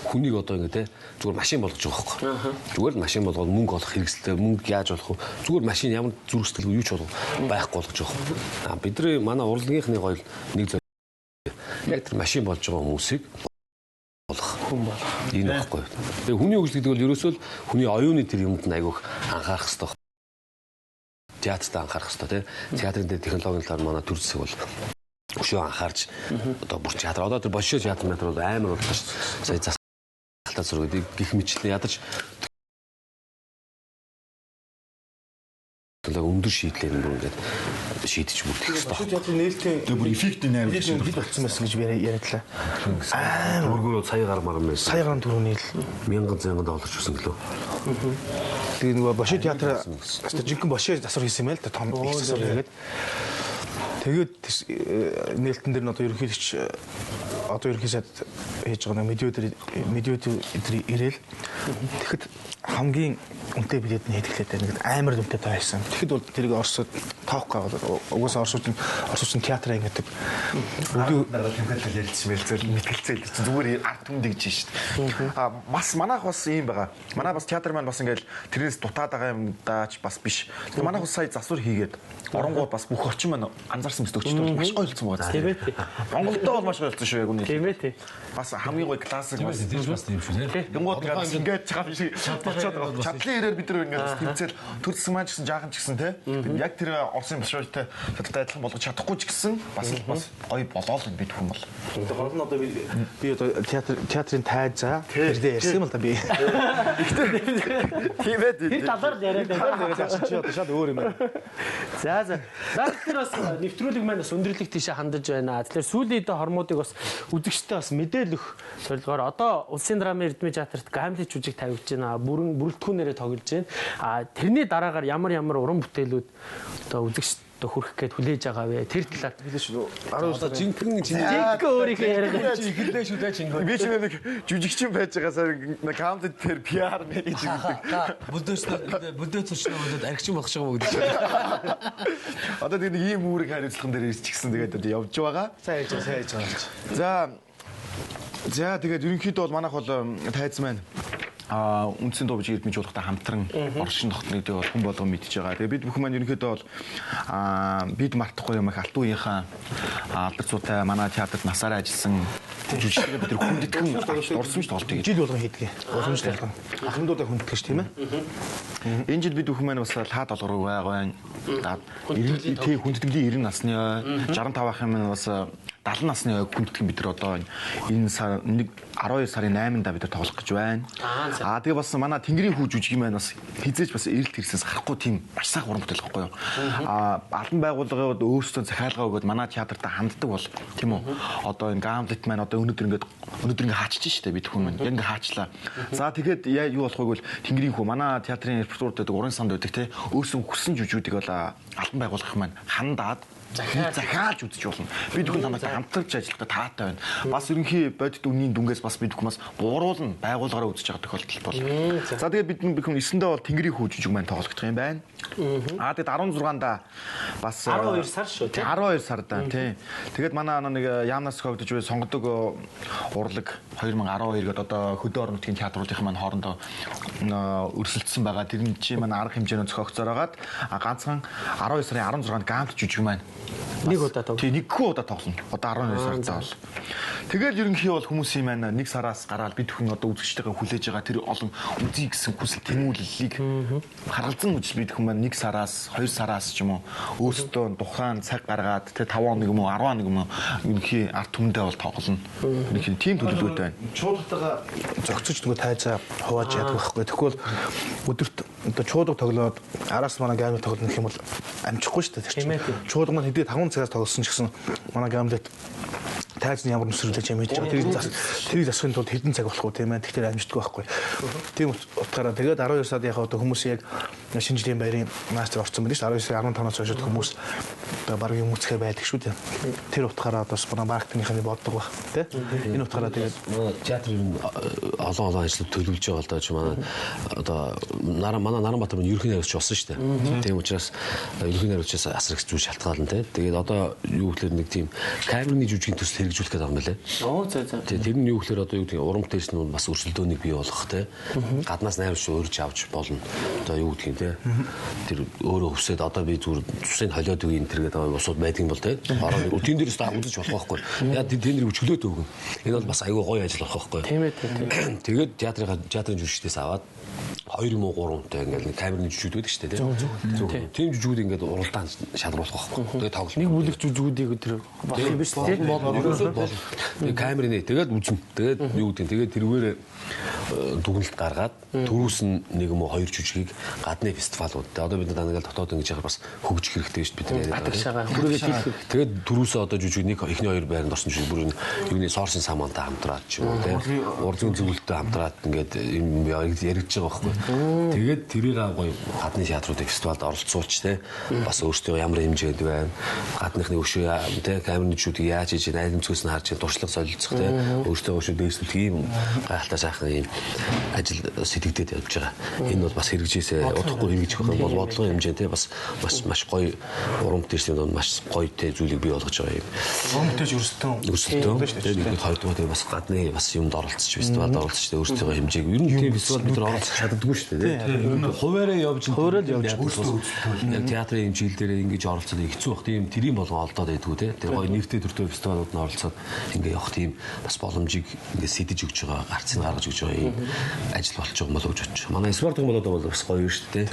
хүнийг одоо ингээд тэ зүгээр машин болгож байгаа байхгүй. Зүгээр л машин болгоод мөнгө олох хэрэгсэлтэй, мөнгө яаж олох вэ? Зүгээр машин ямар зүрх сэтгэл юу ч болох байхгүй болгож байгаа байхгүй. А бидний манай урлагийнхны гоёл нэг зөв яг тэр машин болж байгаа хүмүүсийг болох хүн болох. Энэ байхгүй. Тэгээ хүний хөгжил гэдэг бол ерөөсөө л хүний оюуны тэр юмд нь айгүйх анхаарах хэрэгтэй. Театрт анхаарах хэрэгтэй тий. Театрын дээр технологийн талаар манай төр зэсэг бол өшөө анхаарч одоо бүр театр одоо тэр Большой театр метр бол амар боллоо шүү. Сая засалтаа зураг гих мэтлээ ядаж өндөр шийдлээр нь бүр ингээд шийдэж бүрдэх хэрэгтэй. Большой театрын нээлтийн Тэгээ бүр эффектийн найруулагч хэд болсон байсан гэж би яриадлаа. Төгрөгөөр сая гармаар юм байсан. Сая гаруй төгрөг нийл. Мянган зянган доллар ч гэсэн гэлөө. Тэгээ нөгөө Большой театр өстой жинхэнэ Большой засвар хийсэн юм байл та том их засвар хийгээд. Тэгээд нээлтэн дээр нь одоо ерөнхийлөгч одоо ерөнхий сайд хийж байгаа нэг медиуд дээр ирээл. Тэгэхэд хамгийн үнэтэй билет нь хийдэглээ нэг амар үнэтэй тоо хийсэн. Тэгэхэд бол тэрийг Оросод тоохгүй бол угаасаа Оросууд нь театраа ингэдэг. Өдөө тэмдэглэл ярилцсан байл зөв мэтгэлцээ хэлдэг чинь зүгээр ард түмэнд гэж шин шүү дээ. А бас манайх бас ийм байгаа. Манай бас театр маань бас ингээл тэрнээс дутаад байгаа юм даач бас биш. Тэгээ манайх бас сая засвар хийгээд оронгууд бас бүх орчин маань анзаарсан мэт өчтөр маш гоё болсон байгаа. Тийм ээ. Монголдоо бол маш гоё болсон шүү яг үнэ. Тийм ээ. Бас хамгийн гоё классик бас тийм бас тийм шүү тий. Тэнгууд ингээд чам шиг болчиход байгаа. Чадлын ирээр бид нар ингээд тэмцээл төрсөн маань ч гэсэн жаахан ч гэсэн тий. Яг тэр Оросын Большойтой чадaltaй адилхан болгож чадахгүй ч гэсэн бас л бас гоё болоо л бид хүн бол. Гол нь одоо би одоо театрын тайзаа тэрдээ ярьсан юм л да би. Тийм ээ. Тэр талаар л яриад байна. Чи одоо шал өөр юм байна. За за. За тэр бас нэвтрүүлэг маань бас өндөрлөх тийшээ хандаж байна. Тэгэхээр сүүлийн үедээ хормуудыг бас үзэгчтэй бас мэдээлэх зорилгоор одоо Улсын драмын Эрдмийн театрт Гамлет жүжиг тавигдж байна. Бүрэн бүрэлдэхүүнээрээ тоглож байна. А тэрний дараагаар ямар ямар уран бүтээлүүд одоо үзэгчд хүрэх гээд хүлээж байгаа вэ? Тэр талаар хэлээ шүү. 12 жинхэнэ чиний жинхэнэ өөрийнхөө яриад чи ихэлээ шүү дээ чингөө. Би ч нэг жүжигчин байж байгаасаа Гамлет тэр PR мэ гэж хэлдэг. Та бүлдөөч өчнөө болоод архичин болох юм уу гэдэг чинь. Одоо тэг нэг ийм үүрэг хариуцлаган дээр ирж гисэн тэгээд одоо явж байгаа. Сайн яаж байгаа, сайн яаж байгаа. За за тэгээд ерөнхийдөө бол манайх бол тайз маань үндсэн дуу бичиг эрдмийн чуулгатай хамтран оршин тогтно гэдэг бол хүн болгон мэдж байгаа. Тэгээ бид бүхэн маань ерөнхийдөө бол бид мартахгүй юм их алт үеийнхаа алдар зүйтэй манай театрт насаараа ажилласан жүжигчдээ бид нар хүндэтгэн орсон ч тоглолт Жил болгон хийдэг. Уламжлал болгон. Ахмадуудаа хүндэтгэж тийм ээ. Энэ жил бид бүхэн маань бас лаа долгорог байгаа. Тий хүндэтгэлийн 90 насны 65 ах юм бас 70 насны ойг хүндэтгэн бид нар одоо энэ сар 12 сарын 8-нд бид нар тоглох гэж байна. Аа тэгээ бас манай Тэнгэрийн хүү жүжиг маань бас хизээч бас эрэлт хэрсээс гарахгүй тийм маш сайхан уран бүтээл байхгүй юу. Аа албан байгууллагууд өөрсдөө захиалгаа өгөөд манай театртаа ханддаг бол тийм үү. Одоо энэ Гамлет маань одоо өнөөдөр ингээд хаачиж штэ бид хүн маань яг ингээд хаачлаа. За тэгээд юу болох вэ гэвэл Тэнгэрийн хүү манай театрын репертуарт байдаг уран санд байдаг те өөрсөн хүссэн жүжигүүдийг бол албан байгууллага маань хандаад захиалж үзэж болно. Бид бүхэн танайтай хамтарч ажиллахдаа таатай байна. Бас ерөнхий бодит үнийн дүнгээс бас бид бүхэн бас бууруулна байгууллагаараа үзэж байгаа тохиолдол бол. За тэгээд бид бүхэн 9-ндээ бол Тэнгэрийн хүү жүжиг маань тоглогдох юм байна. Аа тэгэд 16-нда бас 12 сар шүү тий. 12 сарда тий. Тэгээд манай нэг яамнаас хөгдөж буй сонгодог урлаг 2012 гээд одоо хөдөө орон нутгийн театруудын маань хоорондоо өрсөлдсөн байгаа. Тэр нь чи маань арга хэмжээний зохиогцоор байгаад ганцхан 12 сарын 16-нд Гамт жүжиг маань нэг удаа тоглоно. Тий, нэггүй удаа тоглоно. Одоо 12 сард бол. Тэгэл ерөнхий бол хүмүүсийн маань нэг сараас гараад бид хүн одоо үзэгчтэйгээ хүлээж байгаа тэр олон үзье гэсэн хүсэл тэмүүллийг харгалзан үжил бид хүн маань 1 сараас 2 сараас ч юм уу өөрсдөө тухайн цаг гаргаад тэ 5 хоног юм уу 10 хоног юм уу ерөнхий ард түмэндээ бол тоглоно. Ерөнхий тийм төлөвлөгөөтэй байна. Чуулгатайгаа зохицож нөгөө тайзаа хувааж яддаг байхгүй. Тэгэхгүй бол өдөрт одоо чуулга тоглоод араас манай гамлет тоглоно гэх юм бол амжихгүй шүү дээ тэр чинь. Чуулга маань хэдий 5 цагаас тоглосон ч гэсэн манай гамлет тайзны ямар нүсрэрлэж юм хийж байгаа. Тэрийг засахын тулд хэдэн цаг болох вэ тийм ээ. Тэгэхээр амждаггүй байхгүй. Тийм утгаараа тэгээд 12 сард яг одоо хүмүүс яг шинэ жилийн баярын мастер орсон байдаг шүү. 12 сарын 15-наас хойш хүмүүс одоо баг юм үзэхээр байдаг шүү дээ. Тэр утгаараа одоо бас манай маркетингийнхний бодлого баг тий. Энэ утгаараа тэгээд театр ер нь олон ажлууд төлөвлөж байгаа л даа чи манай одоо манай Наранбаатар нь ерөнхий найруулагч болсон шүү дээ. Тийм учраас ерөнхий найруулагчаас асар их зүйл шалтгаална тий. Тэгээд одоо юу гэхээр нэг тийм камерны жүжигийн төсөл хэрэгжүүлэх гэдэг юм байлээ. Оо зөө зөө. Тэр нь юу гэхээр одоо юу гэдэг уран бүтээлч нь бас өрсөлдөөнийг бий болгох те. Гаднаас найруулагч өөрж авч болно. Одоо юу гэдэг юм те. Тэр өөрөө хүсээд одоо би зүгээр цусыг холиод өгье энэ төр гэдэг усууд байдаг юм бол те. Ороо тэн дээрээс та үзэж болох байхгүй. Яа тэн дээр өчглөөд өгнө. Энэ бол бас айгүй гоё ажил болох байхгүй. Тийм ээ тийм. Тэгээд театрын жүжигчдээс аваад 2 юм уу 3 хүнтэй ингээл нэг камерны жүжигүүд байдаг шүү дээ тийм. Тийм жүжигүүд ингээд уралдаан шалруулах байхгүй. Тэгээд тоглолт. Нэг бүлэг жүжигүүдийг өдөр болох юм биш тийм. Ерөөсөө болно. Тэгээд камерны тэгээд үзнэ. Тэгээд юу гэдэг нь тэгээд тэрүүгээр дүгнэлт гаргаад түрүүс нь нэг юм уу хоёр жүжигийг гадны фестивалууд. Одоо бид нар ингээл дотоод ингэж яхаар бас хөгжих хэрэгтэй шүү дээ бид нар. Гадагшаага хүрээгээ хийх хэрэгтэй. Тэгээд түрүүсээ одоо жүжиг нэг эхний хоёр байранд орсон жүжиг бүр юуны сорсын самантай хамтраад ч юм уу тийм. Урлагийн зөвлөлтөй хамтраад ингээд юм яригдж байгаа байхгүй. Тэгээд тэрийг гоё гадны театруудын фестивалд оролцуулж те бас өөрсдөө ямар хэмжээнд байна гадныхны өшөө те камерны жүжигүүдийг яаж хийж найрамцгээс нь харж туршлага солилцох те өөрсдөө өшөө дээшлүүлэх ийм гайхалтай сайхан ийм ажил сэтгэгдээд явж байгаа. Энэ бол бас хэрэгжээсээ удахгүй хэрэгжих байх бол бодлогын хэмжээ те бас маш гоё уран бүтээлчдийн донд маш гоё те зүйлийг бий болгож байгаа юм. Уран бүтээлч өрсөлдөөн тэгээд хоёрдугаар те бас гадны бас юмд оролцож фестивалд оролцож те өөрсдийнхөө хэмжээг ер нь тийм фестивал бид нар оролцох чаддаггүй шүү дээ те. Хуваараа явж өөрсдөө яг театрын юм жил дээр ингэж оролцоод хэцүү бах тийм тэрийн болгон олдоод байдгүй те. Тэр гоё нэртэй төртөө фестивалууд нь оролцоод ингээ явах тийм бас боломжийг ингээ сэдэж өгч байгаа, гарцыг гаргаж өгч байгаа юм ажил болж байгаа болов уу гэж бодчих. Манай спорт юм болоод бол бас гоё шүү дээ.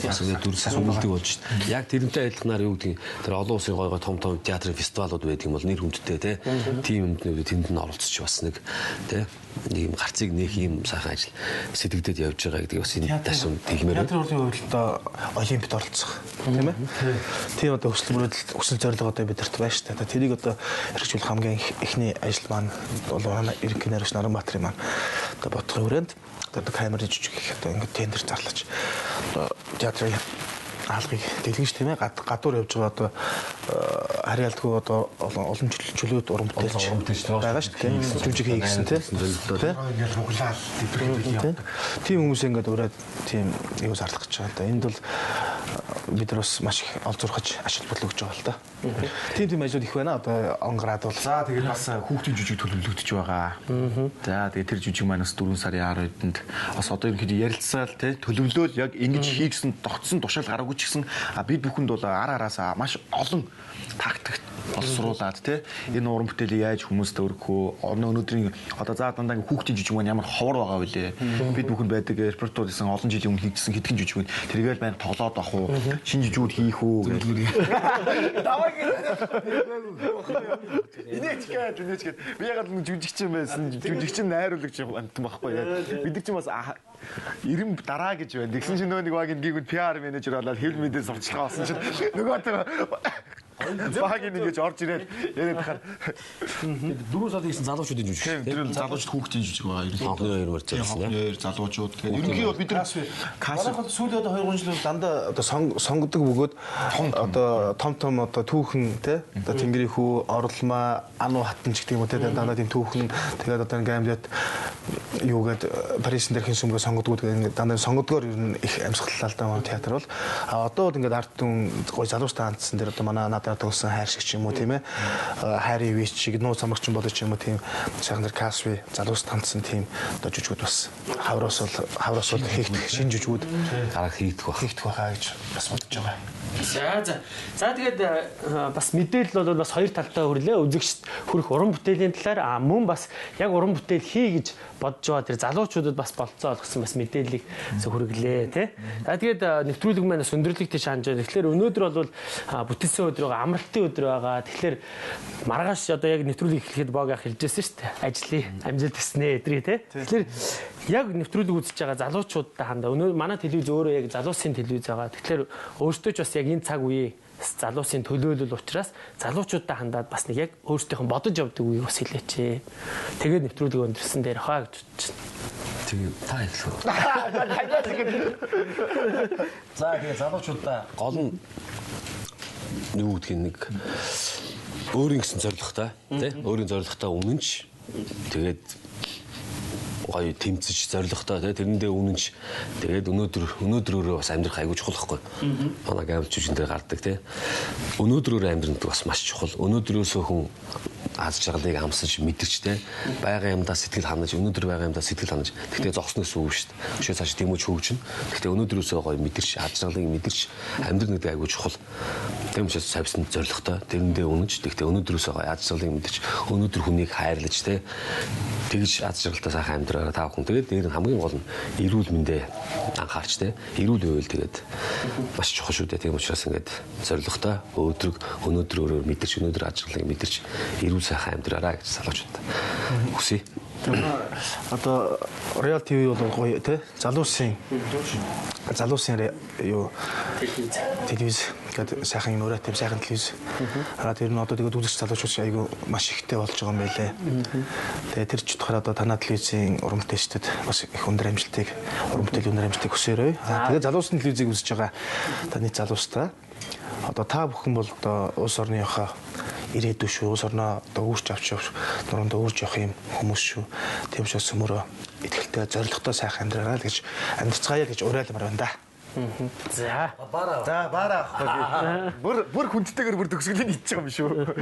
Бас ингээ дүрс сүмэлдэг болж шүү дээ. Яг тэрнтэй адилханаар юу гэдгийг тэр олон улсын гоё гоё том том театрын фестивалууд байдаг юм бол нэр хүндтэй те. Тийм юмнууд тэнд нь оролцож бас нэг те нэг юм гарцыг нээх юм сайхан ажил сэтгэгдээд явж байгаа гэдгийг бас энэ ташин хэлмээр. Театрын урлагийн хувьд олимпиад оролцох тийм ээ. Тийм одоо хүсэл мөрөөдөл хүсэл зорилго одоо бидэрт байна шүү дээ. Тэрийг одоо хэрэгжүүлэх хамгийн эхний ажил маань бол манай ерөнхий найруулагч Наранбаатарын маань одоо бодлогын хүрээнд одоо камерын жүжиг гэх одоо ингээд тендер зарлаж одоо театрын хаалгыг дэлгэж тийм ээ гадуур явж байгаа одоо харьяалдгүй одоо олон чөлөөт уран бүтээлч байгаа шүү дээ. Жүжиг хийгсэн тийм. Ингээд хуглаал тэтгэх явдаг. Тийм хүмүүс ингээд ураад тийм юу зарлах гэж байгаа л да. Энд бол бид нар бас маш их олзуурхаж ашиг бодлого өгч байгаа л да. Тийм ажлууд их байна. Одоо он гараад бол. За тэгээд бас хүүхдийн жүжиг төлөвлөгдөж байгаа. За тэгээд тэр жүжиг маань бас 4 сарын 12-нд бас одоо ерөнхийдөө ярилцсаал тий төлөвлөөл яг ингэж хийгсэн тогтсон тушаал гараагүй ч гэсэн бид бүхэнд бол ар араасаа маш олон тактик боловсруулад тий энэ уран бүтээлийг яаж хүмүүст өргөх үү? Өнөөдрийн одоо за дандаа хүүхдийн жүжиг маань ямар ховор байгаа вүлээ. Бид бүхэнд байдаг репертуар гэсэн олон жилийн өмнө хийгдсэн хэдхэн жүжиг нь тэргээл байна тоглоод авах уу? Шинэ жүжигүүд хийх үү гэдэг. Даваа инээч гээд инээч гээд би ягаад нэг жүжигчин байсан жүжигчин найруулагч амтан байхгүй яа. Бид нар чинь бас 90 дараа гэж байна. Тэгсэн чинь нөгөө нэг баг ингийг PR менежер болоод хэвлэл мэдээ сурталчилгаа болсон чинь нөгөө Багийн ингэж орж ирээд яриад хахаар 4 сард хийсэн залуучуудын жүжиг. Тийм, тэр бол залуучууд хүүхдийн жүжиг байгаа. Ерөнхийдөө Анхны хоёр мөр зориулсан. Анхны хоёр залуучууд. Тэгээд ерөнхийдөө бол бид нар касс Манайх бол сүүлийн одоо 2 3 жил дандаа одоо сонгодог бөгөөд одоо том том одоо түүхэн те одоо Тэнгэрийн хүү, Орлмаа, Ану хатан ч гэдэг юм уу те дандаа тийм түүхэн тэгээд одоо гамлет юугээд Парисын дэрхийн сүмгээ сонгодгоо тэгээд дандаа сонгодгоор ер нь их амьсгаллаа л да манай театр бол. А одоо бол ингээд ард түн гой залуустай хандсан дээр одоо манай надад тоглосон хайр шиг ч юм уу тийм хайрын вич шиг нууц самарчин болоо ч юм уу тийм сайхан дэр касви залуустай хандсан тийм одоо жүжигүүд бас хавраас бол хийгдэх шинэ жүжигүүд гарах хийгдэх байх. Хийгдэх байхаа гэж бас бодож байгаа. За. За тэгээд бас мэдээлэл бол бас хоёр талтай хүрлээ. Үзэгчд хүрэх уран бүтээлийн талаар мөн бас яг уран бүтээл хий гэж бодож байгаа тэр залуучуудад бас болцоо олгосон бас мэдээллийг хүргэлээ тий. За тэгээд нэвтрүүлэг маань бас өндөрлөг тийш ханж байна. Тэгэхээр өнөөдөр бол бүтээсэн өдөр байгаа, амралтын өдөр байгаа. Тэгэхээр маргааш одоо яг нэвтрүүлэг эхлэхэд Бог ах хэлжсэн шүү дээ. Ажлын амжилт хүснэ эдрий тий. Тэгэхээр яг нэвтрүүлэг үзэж байгаа залуучуудтай хандаа. Өнөө манай телевиз өөрөө яг залуусын телевиз байгаа. Тэгэхээр өөртөө ч бас яг энэ цаг үеийн залуусын төлөөлөл учраас залуучуудтай хандаад бас нэг яг өөрсдийнх нь бодож явдаг үеийг бас хэлээч. Тэгээд нэвтрүүлэг өндөрсөн дээр хаа гэж бодож байна. Тэгээд та хэлэх үү? За тэгээд залуучуудаа гол нь юу гэдгийг нэг өөрийн гэсэн зорилготой тий өөрийн зорилготой үнэнч тэгээд гоё тэмцэж зорилготой тий тэрэндээ үнэнч тэгээд өнөөдрөөрөө бас амьдрах айгүй чухал байхгүй. Манай гамч жүжигэн дээр гардаг тий. Өнөөдрөөрөө амьдрах бас маш чухал. Өнөөдрөөсөө хүн аз жаргалыг амсаж мэдэрч тий байгаа юмдаа сэтгэл ханаж өнөөдөр байгаа юмдаа сэтгэл ханаж тэгтээ зогсно гэсэн үг шүү дээ. Өшөө цааш дэмэж хөгжинэ. Тэгтээ өнөөдрөөсөө гоё мэдэрч аз жаргалыг мэдэрч амьдрах гэдэг айгүй чухал. Тийм учраас савьсан зорилготой тэрэндээ үнэнч тэгтээ өнөөдрөөсөө гоё аз жаргалыг мэдэрч өнөөдөр хүнийг хайрлаж тий тэгж аз жаргалтай сайхан амьдраараа та бүхэн тэгээд дээр нь хамгийн гол нь эрүүл мэндэ анхаарч тий эрүүл байвал тэгээд маш чухал шүү дээ. Тийм учраас ингээд зорилготой өөдрөг өнөөдөр өөрөөр мэдэрч өнөөдөр аз жаргалыг мэдэрч эрүүл сайхан амьдраараа гэж залуучууд хүсье. Одоо Royal TV бол гоё тий залуусын юу телевиз гэдэг сайхан юм ураатай сайхан телевиз. Аа тэр нь одоо тэгээд үзэгч залуучууд айгүй маш ихтэй болж байгаа юм байлээ. Тэгээд тэр ч утгаараа одоо танаа телевизийн уран бүтээлчдэд бас их өндөр амжилтыг уран бүтээлийн өндөр амжилтыг хүсээрэй. Аа тэгээд залуусын телевизийг үзэж байгаа таны залуустай одоо та бүхэн бол одоо улс орныхоо ирээдүй шүү. Улс орноо одоо үүрч авч явах нуруундаа үүрч явах юм хүмүүс шүү. Тийм учраас өмөрөө итгэлтэй зорилготой сайхан амьдраарай л гэж амьдрцгаая гэж уриалмаар байна да. За. За баараа авахгүй. Бүр хүндтэйгээр бүр төгсгөлийн идчих юм шүү.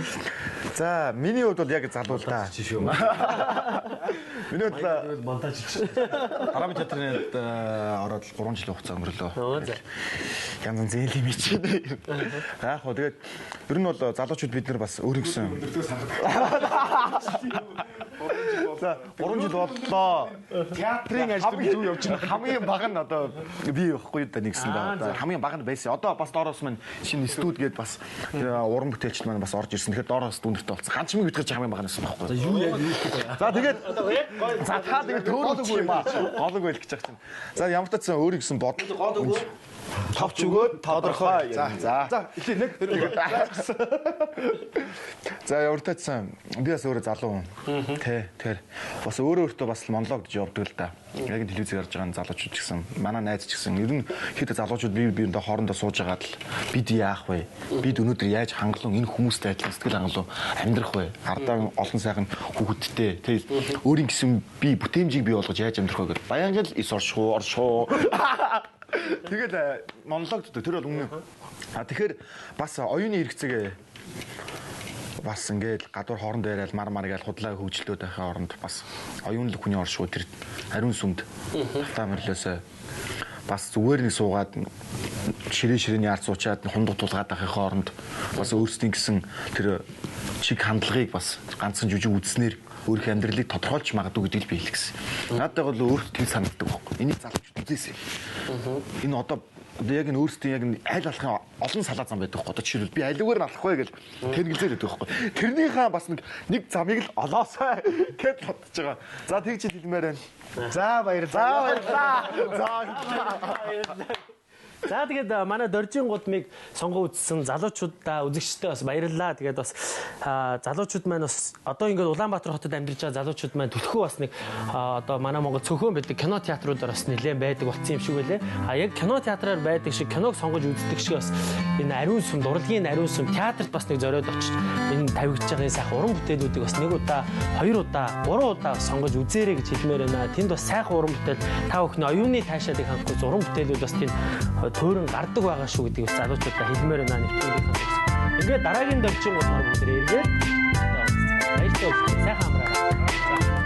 За миний хувьд бол яг залуу л да. Шүү. Миний хувьд монтаж хийчих. Арамын театрын ороод 3 жилийн хугацаа өнгөрлөө. Янз янз зээл юм ичээ. За яг хөө тэгээд ер нь бол залуучууд бид нар бас өөрийн гэсэн. За 3 жил боллоо. Театрын ажил зүг явж байна. Хамгийн бага нь одоо би байхгүй да нэгсэн да. Одоо хамгийн бага нь байсан. Одоо бас доороос маань шинэ студ гээд бас уран бүтээлчд маань бас орж ирсэн. Тэгэхээр доороос дүндэртэй болсон. Ганц миг битгэж хамгийн бага нь байсан байхгүй. За юу яг юу гэдэг. За тэгээд за та тэгээд төөрөлдөг юм аа. Голог байл гэж байгаа чинь. За ямар ч таасан өөрийн гэсэн бодол гол өгөө. Товч өгөөд тодорхой. За за. За эхлэе нэг тэр. За ямар таасан би бас өөрөө залуу хүн. Тэ тэгэхээр бас өөрөө өөртөө бас монолог гэж явдаг л да. Яг телевизээр гарч байгаа залуучууд ч гэсэн манай найз ч гэсэн ер нь хэд залуучууд бие биендээ хоорондоо сууж байгаад л бид яах вэ? Бид өнөөдөр яаж хангалуун энэ хүмүүстэй адилхан сэтгэл хангалуун амьдрах вэ? Ардаа олон сайхан хүүхэдтэй тэ өөрийн гэсэн би бүтээмжийг бий болгож яаж амьдрах вэ гэдээ баян л ис оршихуу оршихуу. Тэгэл монолог гэдэг тэр бол үнэн. А тэгэхээр бас оюуны хэрэгцээгээ бас ингээд гадуур хоорондоо яриад мар мар гэж худлаа хөгжилтүүд байхын оронд бас оюунлаг хүний оршихуй тэр ариун сүмд тавтаа мөрлөөсөө бас зүгээр нэг суугаад ширээ ширээний ард суучаад хундах тулгаад байхын хооронд бас өөрсдийн гэсэн тэр чиг хандлагыг бас ганцхан жүжиг үзснээр өөрийнхөө амьдралыг тодорхойлж магадгүй гэдгийг би хэлсэн. Надад бол өөртөө тийм санагддаг байхгүй. Энийг залуучууд үзээсэй. Энэ одоо яг энэ өөрсдийн яг аль алахын олон салаа зам байдаг байхгүй. Одоо жишээлбэл би аливаар нь алах вэ гэж тэнгэлзээд байдаг байхгүй. Тэрнийхээ бас нэг замыг л олоосай гэд бодож байгаа. За тэгж хэлмээр байна. За баярлалаа. За баярлалаа. За баярлалаа. За, тэгээд манай Доржийн гудмыг сонгон үзсэн залуучуудаа, үзэгчдээ бас баярлалаа. Тэгээд бас залуучууд маань бас одоо ингээд Улаанбаатар хотод амьдарч байгаа залуучууд маань түлхүү бас нэг одоо манай Монгол цөөхөн байдаг кино театруудаар бас нэлээд байдаг болсон юм шиг байлээ. А яг кино театраар байдаг шиг, киног сонгож үздэг шиг бас энэ ариун сүм, дурлагийн ариун сүм театрт бас нэг зориод очиж энэ тавигдж байгаа энэ сайхан уран бүтээлүүдийг бас нэг удаа, хоёр удаа, гурван удаа сонгож үзээрэй гэж хэлмээр байна. Тэнд бас сайхан уран бүтээл, та бүхний оюуны таашаалыг хангахгүй уран бүтээлүүд бас тэнд туйран гардаг байгаа шүү гэдгийг бас залуучуудаа хэлмээр байна. Нэвтрүүлгийн хандсан. Ингээд дараагийн Доржийн гудмаар бүгд эргээд баяртай, сайхан амраарай.